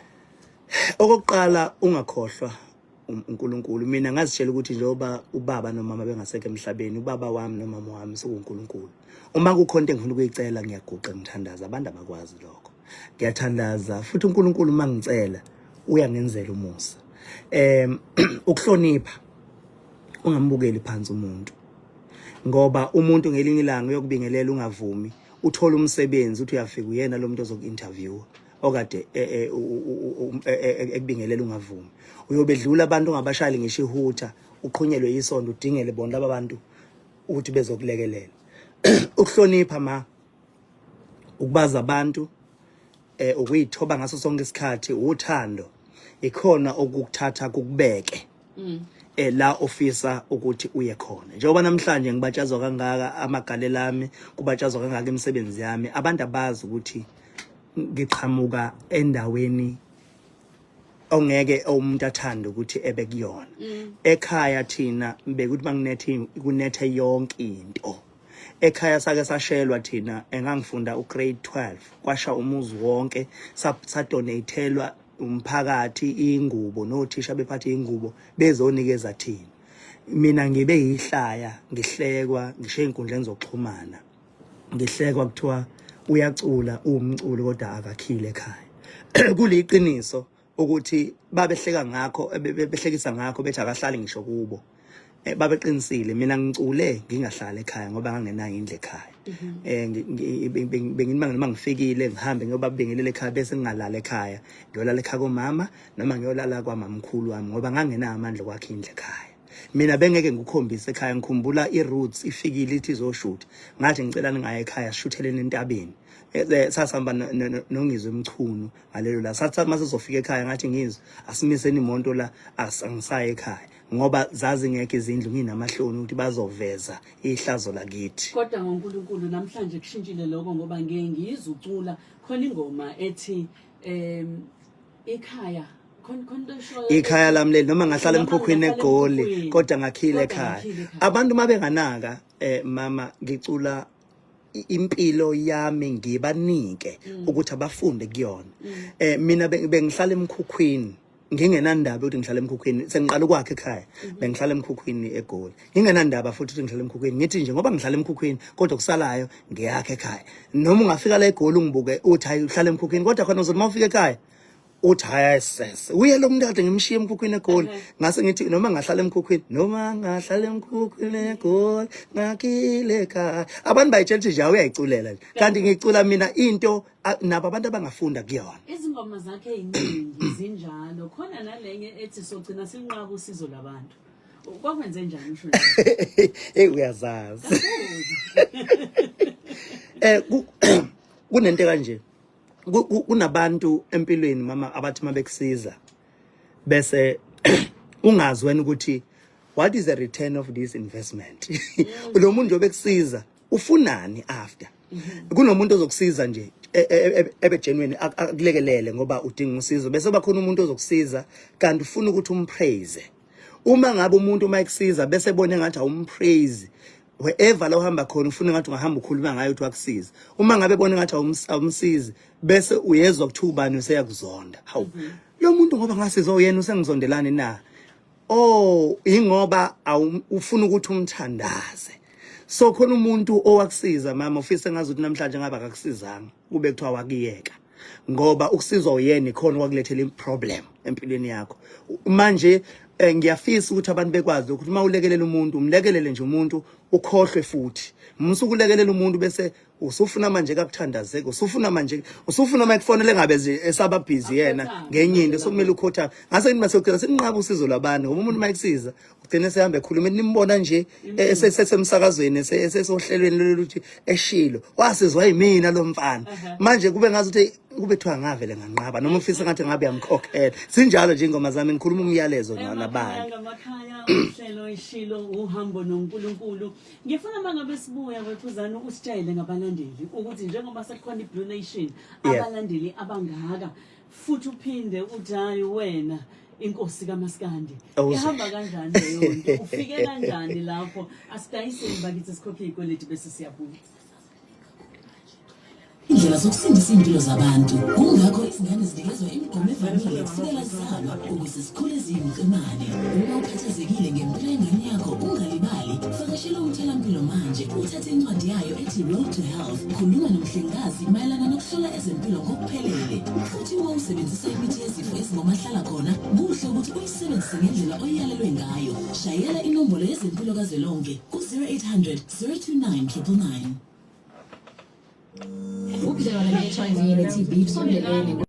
[SPEAKER 3] Okokuqala, ungakhohlwa uNkulunkulu. Mina ngazitshela ukuthi njengoba ubaba nomama bengasekho emhlabeni, ubaba wami nomama wami sekuNkulunkulu. Uma kukhona into engifuna ukuyicela, ngiyaguqa ngithandaza. Abantu abakwazi lokho. Ngiyathandaza futhi uNkulunkulu uma ngicela uyangenzela umusa. Ukuhlonipha, ungambukeli phansi umuntu, ngoba umuntu ngelinye ilanga uyokubingelela ungavumi, uthola umsebenzi, uthi uyafika, uyena lo muntu ozoku-interview okade ekubingelela ungavumi. Uyobedlula abantu ongabashayeli ngisho ihutha, uqhunyelwe isondo, udingele bona laba bantu ukuthi bezokulekelela. Ukuhlonipha ma, ukubaza abantu, ukuyithoba ngaso sonke isikhathi, uthando ikhona okukuthatha kukubeke la ofisa ukuthi uye khona. Njengoba namhlanje ngibatshazwa kangaka amagalelo ami, kubatshazwa kangaka imisebenzi yami, abantu abazi ukuthi ngiqhamuka endaweni ongeke umuntu athande ukuthi ebe kuyona. Ekhaya thina bekuthi manginethe, kunethe yonke into ekhaya. Sake sashelwa thina engangifunda ugrade 12, kwasha umuzi wonke, sadonatelwa umphakathi ingubo, nothisha bephathe ingubo bezonikeza thina. Mina ngibe yihlaya, ngihlekwa ngisho ey'nkundleni zokuxhumana, ngihlekwa kuthiwa uyacula, uwumculo kodwa akakhile ekhaya. Kuliqiniso ukuthi babehleka ngakho, behlekisa ngakho, bethi akahlali ngisho kubo. Babeqinisile. Mina ngicule ngingahlali ekhaya ngoba ngangenayo indlu ekhaya. Bengithi noma ngifikile ngihambe ngiyobabingelela ekhaya, bese ngingalala ekhaya, ngiyolala ekhaya komama noma ngiyolala kwamamkhulu wami, ngoba ngangenayo amandla okwakha indlu ekhaya. Mina bengeke ngikukhombise ekhaya. Ngikhumbula i-Roots ifikile ithi izoshutha, ngathi ngicela ningaye ekhaya, sishutheleni entabeni. Sasihamba noNgizwe Mchunu ngalelo la. Sathi mase sizofika ekhaya, ngathi ngizwe asimiseni imoto la, angisaye ekhaya ngoba zazingekho izindlu, nginamahloni ukuthi bazoveza ihlazo lakithi.
[SPEAKER 6] Kodwa ngoNkulunkulu namhlanje kushintshile lokho, ngoba ngeke ngizwe ucula khona ingoma ethi ikhaya khona khona into eshoyo.
[SPEAKER 3] Ikhaya lami leli, noma ngahlala
[SPEAKER 6] Noma
[SPEAKER 3] emkhukhwini
[SPEAKER 6] ngingahlala
[SPEAKER 3] eGoli,
[SPEAKER 6] emkhukhwini,
[SPEAKER 3] kodwa ngakhile
[SPEAKER 6] kodwa
[SPEAKER 3] ekhaya.
[SPEAKER 6] ngakhile ekhaya.
[SPEAKER 3] Abantu uma benganaka, mama, ngicula. impilo yami ngibanike ukuthi abafunde kuyona. Mina bengihlala emkhukhwini ngingenandaba ukuthi ngihlala emkhukhwini, sengiqala ukwakha ekhaya. Bengihlala emkhukhwini eGoli ngingenandaba futhi ukuthi ngihlala emkhukhwini, ngithi nje ngoba ngihlala emkhukhwini kodwa kusalayo ngiyakha ekhaya. Noma ungafika la eGoli ungibuke uthi hayi uhlala emkhukhwini, kodwa khona uzothi uma ufika ekhaya uthi hayi sese uye lo muntu kade ngimshiye emkhukhwini eGoli. Ngase ngithi noma ngahlala emkhukhwini, noma ngahlala emkhukhwini eGoli ngakhile ekhaya, abantu bayitshela ukuthi nje uyayiculela nje, kanti ngicula mina into nabo abantu abangafunda kuyona.
[SPEAKER 6] Izingoma zakhe eziningi zinjalo, khona nalenye ethi sogcina sinqaba usizo labantu. Kwakwenze njani usho njalo?
[SPEAKER 3] Hey, uyazazi, kunento kanje, kunabantu empilweni mama abathi mabekusiza bese ungazi wena ukuthi what is the return of this investment, lo muntu nje obekusiza ufunani after. Kunomuntu ozokusiza nje ebe genuine akulekelele ngoba udinga usizo, bese bakhona umuntu ozokusiza kanti ufuna ukuthi umpraise. Uma ngabe umuntu uma ekusiza bese ebone ngathi awumpraise, wherever la uhamba khona ufuna ngathi ungahamba ukhuluma ngayo ukuthi wakusiza. Uma ngabe ebone ngathi awumsizi, bese uyezwa kuthiwa ubani useyakuzonda, hawu lo muntu ngoba ngasizwa uyena usengizondelani na? Oh, ingoba ufuna ukuthi umthandaze. So khona umuntu owakusiza mama ufise ngazi ukuthi namhlanje ngabe akakusizanga, kube kuthiwa wakuyeka, ngoba ukusizwa uyena ikhona okwakulethela iproblem empilweni yakho. Manje ngiyafisa ukuthi abantu bekwazi ukuthi uma ulekelela umuntu, umlekelele nje umuntu ukhohlwe, futhi musu ukulekelela umuntu bese usufuna manje kakuthandazeke, usufuna manje, usufuna uma ekufonele ngabe nje esaba busy yena ngenye into, sokumele ukhotha. Ngase ngithi masiyogcina sinqaba usizo lwabantu, ngoba umuntu uma ekusiza ugcine sehamba ekhuluma, nimbona nje esesemsakazweni, esesohlelweni lolu luthi eshilo wasizwa yimina lo mfana. Manje kube ngazi ukuthi kube kuthiwa ngavele nganqaba, noma ufisa ngathi ngabe yamkhokhela. Sinjalo nje ingoma zami, ngikhuluma umyalezo nabantu.
[SPEAKER 6] Ngamakhaya, uhlelo ishilo uhambo noNkulunkulu. Ngifuna mangabe sibuya kwephuzana usitshele ngabalandeli ukuthi njengoba sekukhona iBlue Nation, abalandeli abangaka, futhi uphinde uthi hayi wena inkosi kaMaskandi.
[SPEAKER 3] Awuzwe.
[SPEAKER 6] Ihamba kanjani leyo nto? Ufike kanjani lapho? Asidayiseni bakithi, sikhokhe izikweleti bese siyabuya.
[SPEAKER 5] Indlela zokusindisa iy'mpilo zabantu. Kungakho izingane zinikezwa imigomo evamile kusukela zizalwa ukuze zikhule ziyimqemane. Uma ukhathazekile ngempilo yengane yakho, ungalibali, vakashela umtholampilo manje uthathe incwadi yayo ethi Road to Health. Khuluma nomhlengikazi mayelana nokuhlola ezempilo ngokuphelele. Futhi uma usebenzisa imithi yezifo ezingomahlala khona, kuhle ukuthi uyisebenzise ngendlela oyalelwe ngayo. Shayela inombolo yezempilo kazwelonke ku-0800 029 999.
[SPEAKER 7] Ubudlelwane be-HIV ne-TB busondelene.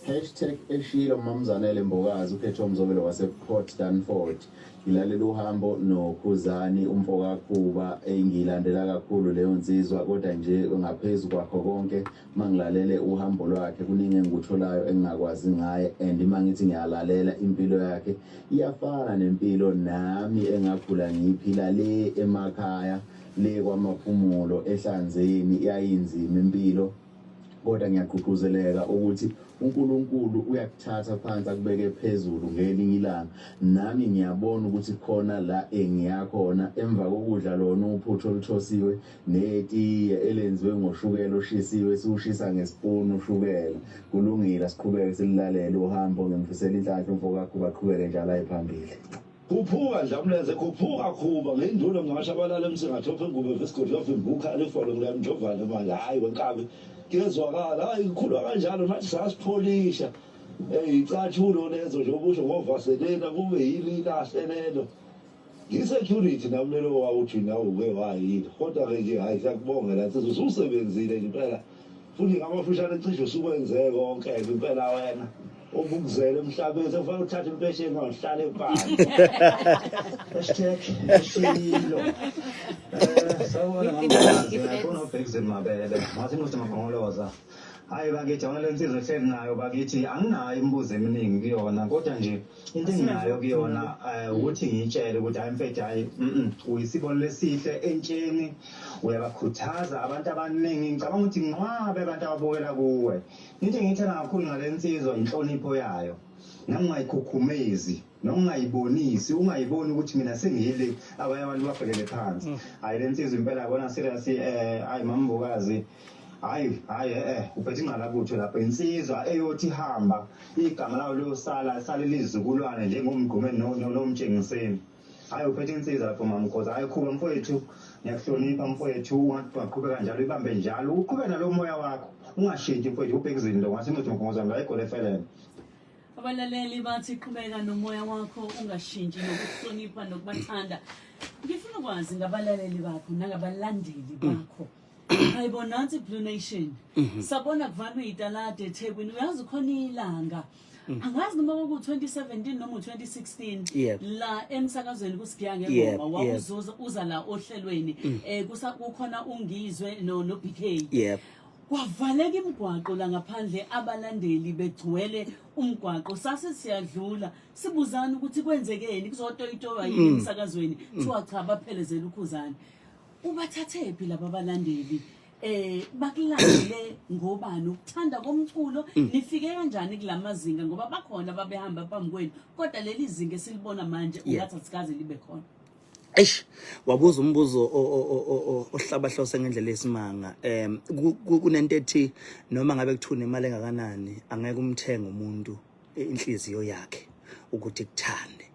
[SPEAKER 8] Hashtag eshilo Mamzanele Mbokazi ukhetho umzobelo wase-Port Dunford. Ngilalela uhambo noKhuzani umfokaKhuba engiyilandela kakhulu leyo nsizwa kodwa nje ngaphezu kwakho konke mangilalele uhambo lwakhe kuningi engikutholayo engingakwazi ngaye and uma ngithi ngiyalalela impilo yakhe iyafana nempilo nami engakhula ngiyiphila le emakhaya le kwaMaphumulo ehlanzeni yayinzima impilo kodwa ngiyagqugquzeleka ukuthi uNkulunkulu uyakuthatha phansi akubeke phezulu ngelinye ilanga nami ngiyabona ukuthi khona la engiyakhona emva kokudla lona uphuthu oluthosiwe netiye elenziwe ngoshukela oshisiwe siwushisa ngesipuni ushukela kulungile siqhubeke sililalele uhambo ngimfisela inhlanhla umfo kaKhuba aqhubeke njalo aye phambili.
[SPEAKER 9] Khuphuka Ndlamlenze khuphuka Khuba ngiyinduna mnqashabalala emsingathopha engubo evesigodi wavimba ukhala ifolo ngiyamjovane manje hhayi wenkabi kuyezwakala hhayi ngikhulwa kanjalo nathi sasipholisha eyi icathulo lezo nje obusho ngovaselina kube yini ilahle lelo ngi-security nami lelo wawuthi nawe uke wayini kodwa-ke nje hhayi siyakubongela nsizwa ususebenzile nje impela futhi ngamafushane cishe usukwenze konke-ke impela wena obukuzele emhlabeni sekufanele uthathe impesheni ungahlale phansi
[SPEAKER 10] hashtag eshilo eh sawubona ngamazwi ngiyabona ubhekizini mabele ngathi muthi magongoloza hayi bakithi awona le nsizwa ehleli nayo bakithi anginayo imibuzo eminingi kuyona kodwa nje into enginayo kuyona eh, ukuthi ngiyitshele ukuthi hayi mfethu hayi uyisibonelo esihle entsheni uyabakhuthaza abantu abaningi ngicabanga ukuthi nqwabe abantu ababukela kuwe Into engiyithanda kakhulu ngale nsizwa inhlonipho yayo nokungayikhukhumezi nokungayibonisi ungayiboni ukuthi mina sengiyile abanye abantu babhekele phansi mm. hayi le nsizwa impela yabona serious eh hayi mambokazi hayi hayi eh, eh uphethe ingqalabutho lapho insizwa eyothi hamba igama lawo liyosala sale lizukulwane njengomgqume nomtshengiseni Hayi uphethe insizwa lapho mama Khoza. Hayi khuba mfowethu. Ngiyakuhlonipha mfowethu. Ungaqhubeka njalo ibambe njalo. Uqhubeke nalo moya wakho. Ungashintshi mfowethu ubheke izinto ngase ncwadi mkhongoza la igole felele.
[SPEAKER 6] Abalaleli bathi qhubeka nomoya wakho ungashintshi nokuhlonipha nokubathanda. Ngifuna ukwazi ngabalaleli bakho nangabalandeli bakho. Hayibo nansi Blue Nation. Sabona kuvalwa italade eThekwini. Uyazi khona ilanga. Angazi noma kwaku 2017 noma u2016 la emsakazweni kusigiya ngengoma wawuzoza uza la ohlelweni eh kusa kukhona ungizwe no no BK. Kwavaleka imigwaqo la ngaphandle abalandeli begcwele umgwaqo sase siyadlula sibuzana ukuthi kwenzekeni kuzotoyitoywa yini emsakazweni kuthiwa cha baphelezela ukhuzane. Ubathathephi laba balandeli eh bakulandele ngobani ukuthanda komculo mm. nifike kanjani kulamazinga ngoba bakhona ababehamba phambi kwenu kodwa leli zinga esilibona manje ungathi asikaze libe khona
[SPEAKER 3] Eish wabuza umbuzo ohlabahlose ngendlela esimanga em kunento ethi noma ngabe kuthiwa nemali engakanani angeke umthenge umuntu inhliziyo yakhe ukuthi kuthande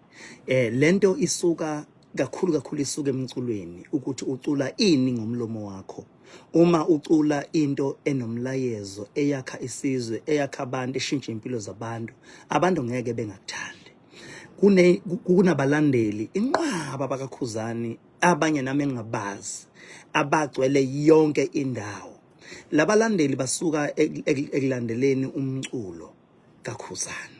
[SPEAKER 3] eh lento isuka kakhulu kakhulu isuka emculweni ukuthi ucula ini ngomlomo wakho uma ucula into enomlayezo eyakha isizwe eyakha abantu eshintsha impilo zabantu abantu ngeke bengakuthandi kune kunabalandeli inqwaba bakakhuzani abanye nami engingabazi abagcwele yonke indawo labalandeli basuka ekulandeleni umculo kaKhuzani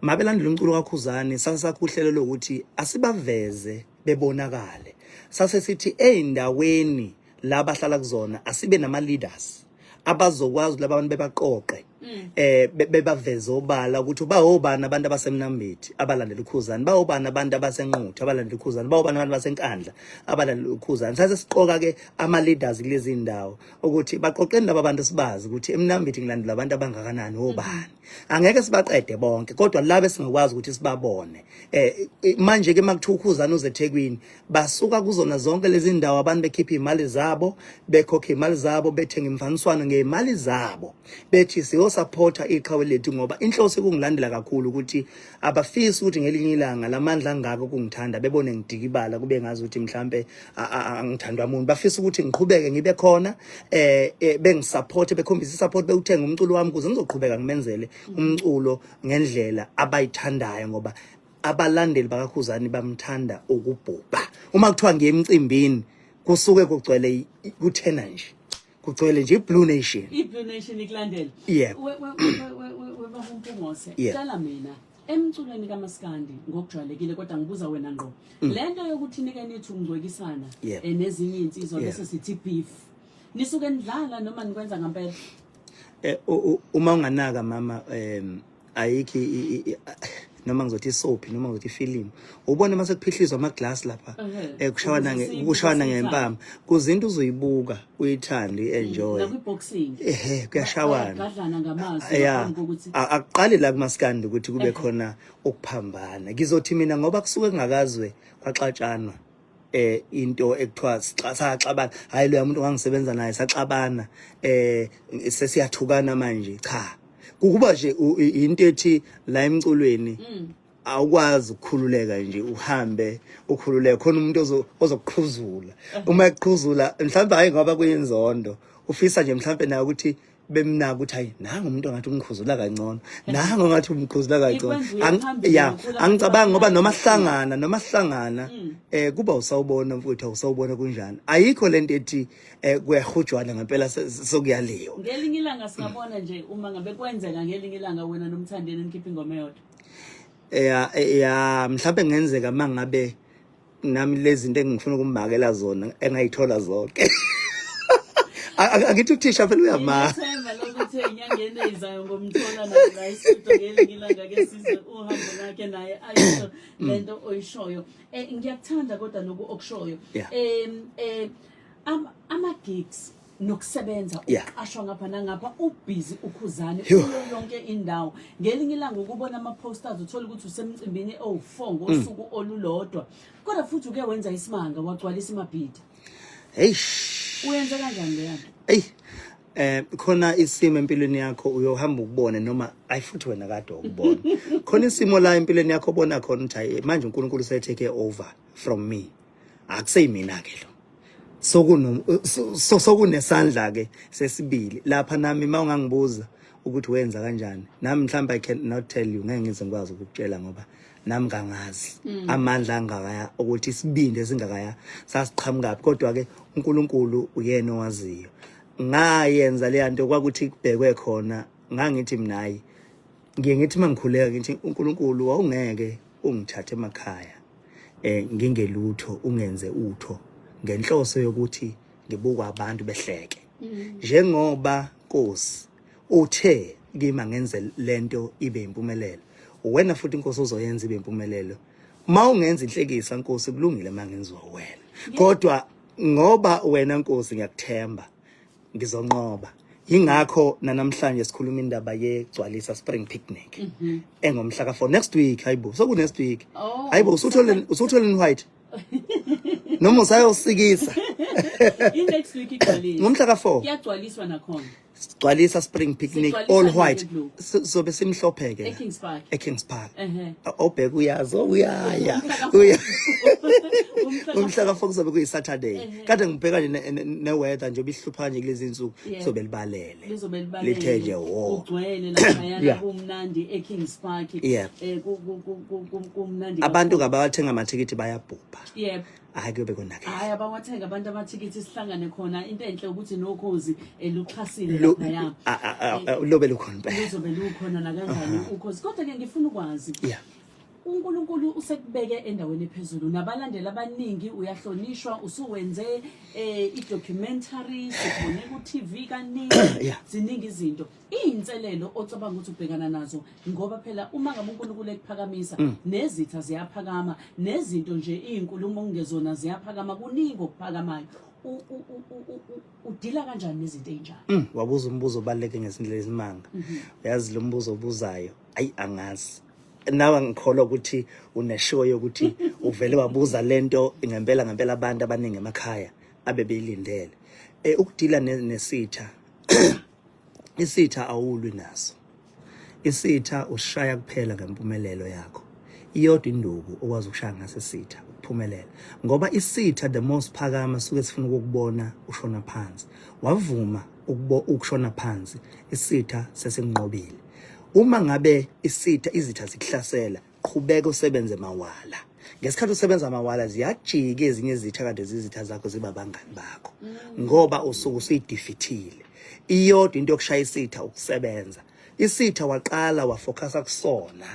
[SPEAKER 3] mabelandela umculo kaKhuzani sase sakho uhlelo lokuthi asibaveze bebonakale sase sithi ezindaweni la bahlala kuzona asibe nama leaders abazokwazi laba bantu bebaqoqe mm. eh bebaveze obala ukuthi bawobani abantu abasemnambithi abalandela ukhuzani bawobani abantu abasenquthu abalandela ukhuzani bawobani abantu basenkandla abalandela ukhuzani sase siqoka ke ama leaders kulezi ndawo ukuthi baqoqeni laba bantu sibazi ukuthi emnambithi ngilandela abantu abangakanani obani angeke sibaqede bonke kodwa laba esingakwazi ukuthi sibabone eh manje ke makuthiwa ukhuzana uze eThekwini basuka kuzona zonke lezi ndawo abantu bekhipha imali zabo bekhokha imali zabo bethenga imfaniswano ngezimali zabo bethi siyosupporta iqhawe lethu ngoba inhloso ikungilandela kakhulu ukuthi abafisi ukuthi ngelinye ilanga lamandla angaka ukungithanda bebone ngidikibala kube ngazi ukuthi mhlambe angithandwa umuntu bafisa ukuthi ngiqhubeke ngibe khona eh, eh bengisupport bekhombisa isupport bewuthenga umculo wami ukuze ngizoqhubeka ngimenzele umculo ngendlela abayithandayo ngoba abalandeli bakaKhuzani bamthanda ukubhubha uma kuthiwa ngiye emcimbini kusuke kugcwele kuthena nje kugcwele nje iBlue Nation
[SPEAKER 6] iBlue Nation ikulandela
[SPEAKER 3] yebo
[SPEAKER 6] we kwebaba uMpungose,
[SPEAKER 3] Yeah.
[SPEAKER 6] tshela mina emculweni kamaskandi ngokujwayelekile kodwa ngibuza wena ngqo. Lento yokuthi nike nithi ungcwekisana nezinye iy'nsizwa bese sithi beef. Nisuke nidlala noma nikwenza ngempela?
[SPEAKER 3] Uma unganaka mama, ayikho noma ngizothi isophi noma ngizothi ifilimu, ubone mase kuphihlizwa ama glass lapha, kushawana kushawana ngempama, kuzinto uzoyibuka uyithande, enjoy.
[SPEAKER 6] Nakwi-boxing.
[SPEAKER 3] Ehe, kuyashawana.
[SPEAKER 6] Bayadladlana ngamazwi ngaphambi kokuthi
[SPEAKER 3] Akuqali la kumaskandi ukuthi kube khona ukuphambana. Ngizothi mina ngoba kusuke kungakazwe kwaxatshanwa, into ekuthiwa saxabana, hayi loya muntu ongangisebenza naye saxabana, sesiyathukana manje. Cha, kukuba nje into ethi la emculweni awukwazi ukukhululeka nje uhambe ukhululeke. Khona umuntu ozokuqhuzula, uma eqhuzula mhlawumbe hayi ngoba kuyinzondo, ufisa nje mhlawumbe naye ukuthi bemnaka ukuthi hayi, nangu umuntu ongathi umkhuzula kangcono, nangu ongathi umkhuzula kangcono.
[SPEAKER 6] Ikwenza uye phambili nokhula.
[SPEAKER 3] Angicabangi ngoba noma hlangana kuba usawubona mfowethu, awusawubona kunjani, ayikho lento ethi kuyahujwana ngempela, sokuyaliwa.
[SPEAKER 6] Ngelinye ilanga singabona nje uma ngabe kwenzeka ngelinye ilanga wena noMthandeni nikhiphe ingoma eyodwa?
[SPEAKER 3] Ya, mhlawumbe ngenzeka mangabe nami lezi zinto engifuna ukumakela zona engayithola zonke. Angithi uthisha phela uyama.
[SPEAKER 6] Ngithemba lokuthi enyangeni eyizayo ngomthola naye la e-studio ngelinye ilanga, ke sizwe uhambo lwakhe naye ayisho lento oyishoyo. Ngiyakuthanda kodwa lokhu okushoyo. Ama gigs nokusebenza, uqashwa ngapha nangapha, ubhizi uKhuzani kuyo yonke indawo. Ngelinye ilanga ukubona ama-posters, uthole ukuthi usemcimbini owu-4 ngosuku olulodwa, kodwa futhi uke wenza isimanga, wagcwalisa iMabhida.
[SPEAKER 3] Eish.
[SPEAKER 6] Uyenze kanjani leyo nto?
[SPEAKER 3] Ey, khona isimo empilweni yakho uyohamba ukubone, noma ayi futhi wena kade ukubona. Khona isimo la empilweni yakho obona khona ukuthi hayi, manje uNkulunkulu setake over from me. Akuseyimina ke lo. Sokuno so sokunesandla ke sesibili lapha. Nami mawungangibuza ukuthi wenza kanjani, nami mhlawumbe I cannot tell you, ngeke ngize ngikwazi ukukutshela ngoba nami kangazi amandla angakaya ukuthi isibindi esingakaya sasiqhamukaphi, kodwa ke uNkulunkulu uyena owaziyo. Ngayenza le nto kwakuthi kubhekwe khona, ngangithi mina hayi, ngiye ngithi mangikhuleka ngithi uNkulunkulu, wawungeke ungithathe emakhaya ngingelutho, ungenze utho ngenhloso yokuthi ngibukwa abantu behleke. Njengoba Nkosi uthe kimi ngenze lento ibe impumelelo, wena futhi Inkosi uzoyenza ibe impumelelo. Mawungenza inhlekisa Nkosi, kulungile mangenziwa wena, kodwa ngoba wena Nkosi ngiyakuthemba, ngizonqoba. Yingakho nanamhlanje sikhuluma indaba yegcwalisa spring picnic engomhla ka-4 next week. Hayibo, soku next week.
[SPEAKER 6] Oh,
[SPEAKER 3] Hayibo, usuthole white noma usayosikisa?
[SPEAKER 6] I-next week igcwalisa.
[SPEAKER 3] Ngomhla ka-4.
[SPEAKER 6] Kuyagcwaliswa nakhona.
[SPEAKER 3] Sigcwalisa spring picnic.
[SPEAKER 6] Sigcwalisa
[SPEAKER 3] All white.
[SPEAKER 6] nge-blue.
[SPEAKER 3] Sobe simhlophe ke.
[SPEAKER 6] E-Kings Park.
[SPEAKER 3] E-Kings Park.
[SPEAKER 6] Obheka
[SPEAKER 3] uyazo uyaya.
[SPEAKER 6] Umhla ka-4.
[SPEAKER 3] Uya.
[SPEAKER 6] Umhla ka-4.
[SPEAKER 3] Umhla ka-4 kuzobe kuyi-Saturday. Kade ngibheka nje ne-weather nje obihlupha nje kulezi insuku, kuzobe libalele.
[SPEAKER 6] Lizobe libalele.
[SPEAKER 3] Lithe nje wo.
[SPEAKER 6] Kugcwele laphayana, kumnandi e-Kings Park. Kumnandi
[SPEAKER 3] Abantu
[SPEAKER 6] kakhulu.
[SPEAKER 3] ngabathenga amathikithi bayabhubha. Hayi, kuyobe konakele.
[SPEAKER 6] Hayi, abawathenga abantu amathikithi, sihlangane khona. Into enhle ukuthi nokhozi luxhasile laphaya.
[SPEAKER 3] Lobe lukhona impela.
[SPEAKER 6] Luzobe lukhona nakanjani ukhozi, kodwa-ke ngifuna ukwazi, uNkulunkulu usekubeke endaweni ephezulu nabalandeli abaningi, uyahlonishwa, usuwenze i-documentary, sikubone ku-TV kaningi. Ziningi izinto, iy'nselelo ocabanga ukuthi ubhekana nazo, ngoba phela uma ngabe uNkulunkulu ekuphakamisa, nezitha ziyaphakama, nezinto nje iy'nkulumo okungezona ziyaphakama, kuningi okuphakamayo. Udila kanjani nezinto ey'njalo?
[SPEAKER 3] Wabuza umbuzo obaluleke ngezindlela ezimanga. Uyazi lo mbuzo obuzayo, ayi angazi. Nawe ngikholwa ukuthi uneshow yokuthi uvele wabuza lento ngempela ngempela abantu abaningi emakhaya abebeyilindele. Ukudila nesitha, isitha awulwi naso. Isitha ushaya kuphela ngempumelelo yakho. Iyodwa induku okwazi ukushaya ngaso isitha, ukuphumelela. Ngoba isitha the most phakama suke sifuna ukukubona ushona phansi. Wavuma ukushona phansi, isitha sesinqobile. Uma ngabe isitha, izitha zikuhlasela, qhubeka usebenze mawala. Ngesikhathi usebenza mawala, ziyajika ezinye izitha kade zizitha zakho, ziba bangani bakho ngoba usuke usuyidefeatile. Iyodwa into yokushaya isitha, ukusebenza. Isitha waqala wafocusa kusona,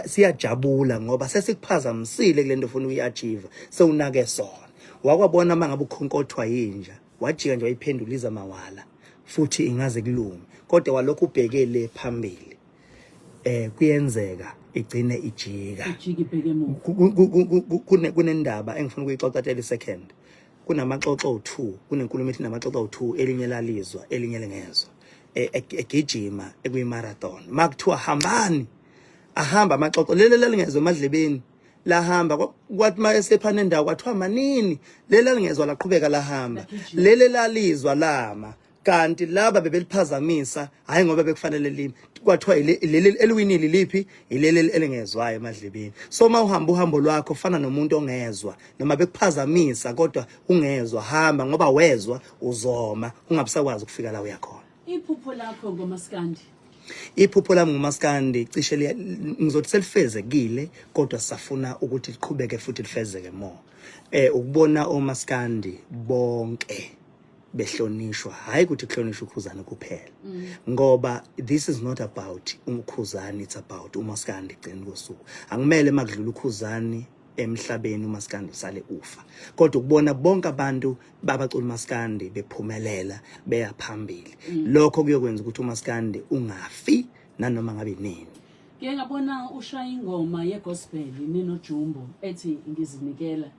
[SPEAKER 3] siyajabula ngoba sesikuphazamisile kule nto ofuna ukuyi-achieve, sewunake sona. Wakwabona uma ngabe ukhonkothwa yinja, wajika nje wayiphendula iza mawala futhi ingaze kulume, kodwa walokhu ubheke le phambili, kuyenzeka igcine ijika.
[SPEAKER 6] Ijike ibheke emuva.
[SPEAKER 3] Kunendaba engifuna ukuyixoxa 30 second. Kunamaxoxo awu-2, kunenkulumo ethi namaxoxo awu-2, elinye lalizwa, elinye lingezwa. Egijima ekuyi-marathon, ma kuthiwa hambani, ahamba amaxoxo, leli lalingezwa emadlebeni lahamba. Kwathi uma esephana endawo kwathiwa manini, leli lalingezwa laqhubeka lahamba, leli lalizwa lama, kanti laba bebeliphazamisa, hayi ngoba bekufanele limi. Kwathiwa leli eliwinile liphi? Ileli elingezwayo emadlebeni. So uma uhamba uhambo lwakho, fana nomuntu ongezwa, noma bekuphazamisa kodwa ungezwa, hamba, ngoba wezwa uzoma ungabusakwazi ukufika la uya khona.
[SPEAKER 6] Iphupho lakho ngomaskandi?
[SPEAKER 3] Iphupho lami ngomaskandi cishe ngizothi selifezekile, kodwa sisafuna ukuthi liqhubeke futhi lifezeke more. Ukubona omaskandi bonke behlonishwa, hayi ukuthi kuhlonishwa uKhuzani kuphela, ngoba this is not about uKhuzani, it's about umaskandi. Gcina kosuku akumele makudlula uKhuzani emhlabeni umaskandi usale ufa, kodwa ukubona bonke abantu babacula umaskandi bephumelela beya phambili, lokho kuyokwenza ukuthi umaskandi ungafi nanoma ngabe nini.
[SPEAKER 6] Ngike ngabona ushaya ingoma yegospel ninoJumbo ethi "Ngizinikela".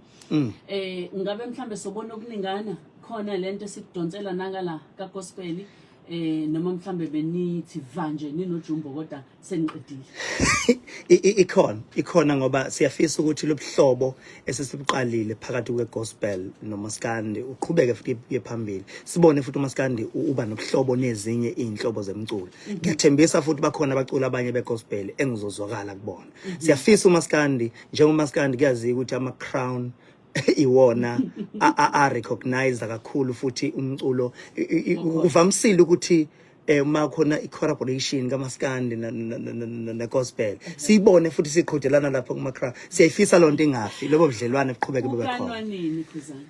[SPEAKER 6] Ngabe mhlambe sobona okuningana khona lento esikudonsela nangala ka gospel, noma mhlambe benithi va nje ninoJumbo kodwa seniqedile?
[SPEAKER 3] Ikhona, ngoba siyafisa ukuthi lobuhlobo esesibuqalile phakathi kwe-gospel nomaskandi uqhubeke futhi uye phambili, sibone futhi umaskandi uba nobuhlobo nezinye iy'nhlobo zemculo. Ngiyathembisa futhi bakhona abaculi abanye be-gospel engizozwakala kubona. Siyafisa umaskandi, njengomaskandi kuyaziwa ukuthi ama-crown iwona a-recognize kakhulu futhi umculo. Kuvamisile ukuthi uma khona i-collaboration kamaskandi ne-gospel siyibone futhi siqhudelana lapho kuma-crown. Siyayifisa loo nto ingafi, lobo budlelwane buqhubeke bube khona.
[SPEAKER 6] Ukanwa nini, Khuzani?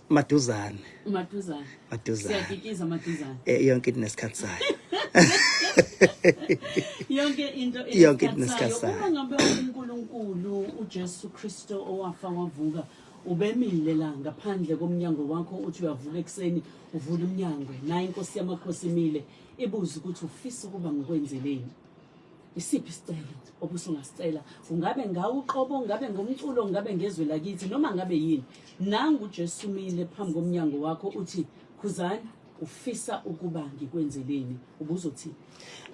[SPEAKER 3] Maduzane.
[SPEAKER 6] Maduzane.
[SPEAKER 3] Maduzane.
[SPEAKER 6] Siyakikiza maduzane.
[SPEAKER 3] Yonke into nesikhathi sayo.
[SPEAKER 6] Yonke into.
[SPEAKER 3] Yonke into nesikhathi sayo.
[SPEAKER 6] Uma ngabe uNkulunkulu uJesu Kristo owafa wavuka ubemile la ngaphandle komnyango wakho, uthi uyavuka ekuseni uvula umnyango, naye inkosi yamakhosi imile, ibuza ukuthi ufisa ukuba ngikwenzeleni, isiphi isicelo obusungasicela? Kungabe ngawe uqobo, ngabe ngomculo, ngabe ngezwe lakithi, noma ngabe yini, nangu uJesu umile phambi komnyango wakho, uthi, "Khuzani, ufisa ukuba ngikwenzeleni?" Ubuzothini?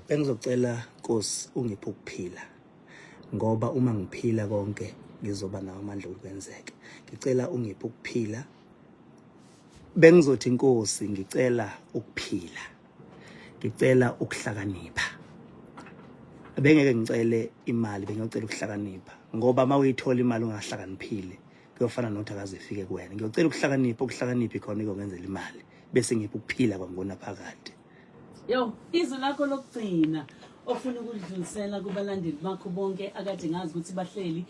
[SPEAKER 3] Bengizocela, Nkosi, ungiphe ukuphila, ngoba uma ngiphila konke ngizoba nawo amandla okukwenzeka. Ngicela ungiphe ukuphila. Bengizothi, Nkosi, ngicela ukuphila, ngicela ukuhlakanipha. Bengeke ngicele imali, bengiyocela ukuhlakanipha, ngoba uma uyithola imali ungahlakaniphile kuyofana nokuthi akaze ifike kuwena. Ngiyocela ukuhlakanipha, ukuhlakanipha ikhona ikongenzela imali, bese ngipha ukuphila kwangonaphakade.
[SPEAKER 6] Yo, izwi lakho lokugcina ofuna ukudlulisela kubalandeli bakho bonke akade ngazi ukuthi bahleli,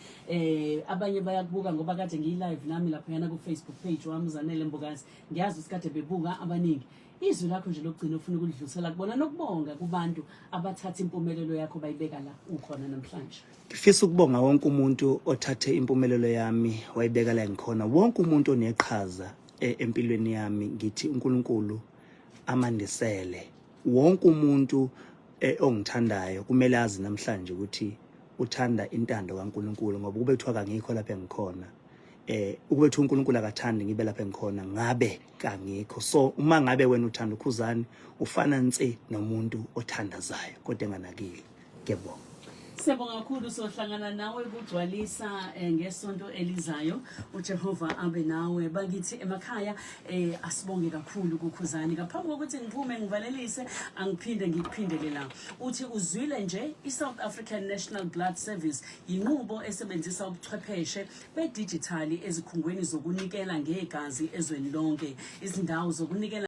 [SPEAKER 6] abanye bayakubuka ngoba kade ngiyi-live nami laphayana ku-Facebook page wami uZanele Mbokazi, ngiyazi ukuthi kade bebuka abaningi. Izwi lakho nje lokugcina ofuna ukulidlulisela kubona nokubonga kubantu abathatha impumelelo yakho bayibeka la ukhona namhlanje.
[SPEAKER 3] Ngifisa ukubonga wonke umuntu othathe impumelelo yami wayibeka la ngikhona, wonke umuntu oneqhaza empilweni yami. Ngithi uNkulunkulu amandisele wonke umuntu ongithandayo. Kumele azi namhlanje ukuthi uthanda intando kaNkulunkulu, ngoba kube kuthiwa kangikho lapha engikhona, ukube kuthiwa uNkulunkulu akathandi ngibe lapha engikhona, ngabe kangikho. So uma ngabe wena uthanda uKhuzani, ufana nse nomuntu othandazayo kodwa enganakile. Ngiyabonga.
[SPEAKER 6] Siyabonga kakhulu, sohlangana nawe kugcwalisa ngesonto elizayo. UJehova abe nawe. Bakithi emakhaya, asibonge kakhulu kuKhuzani. Ngaphambi kokuthi ngiphume ngivalelise, angiphinde ngikuphindele la. Uthi uzwile nje, iSouth African National Blood Service yinqubo esebenzisa ubuchwepheshe bedijithali ezikhungweni zokunikela ngegazi ezweni lonke. Izindawo zokunikela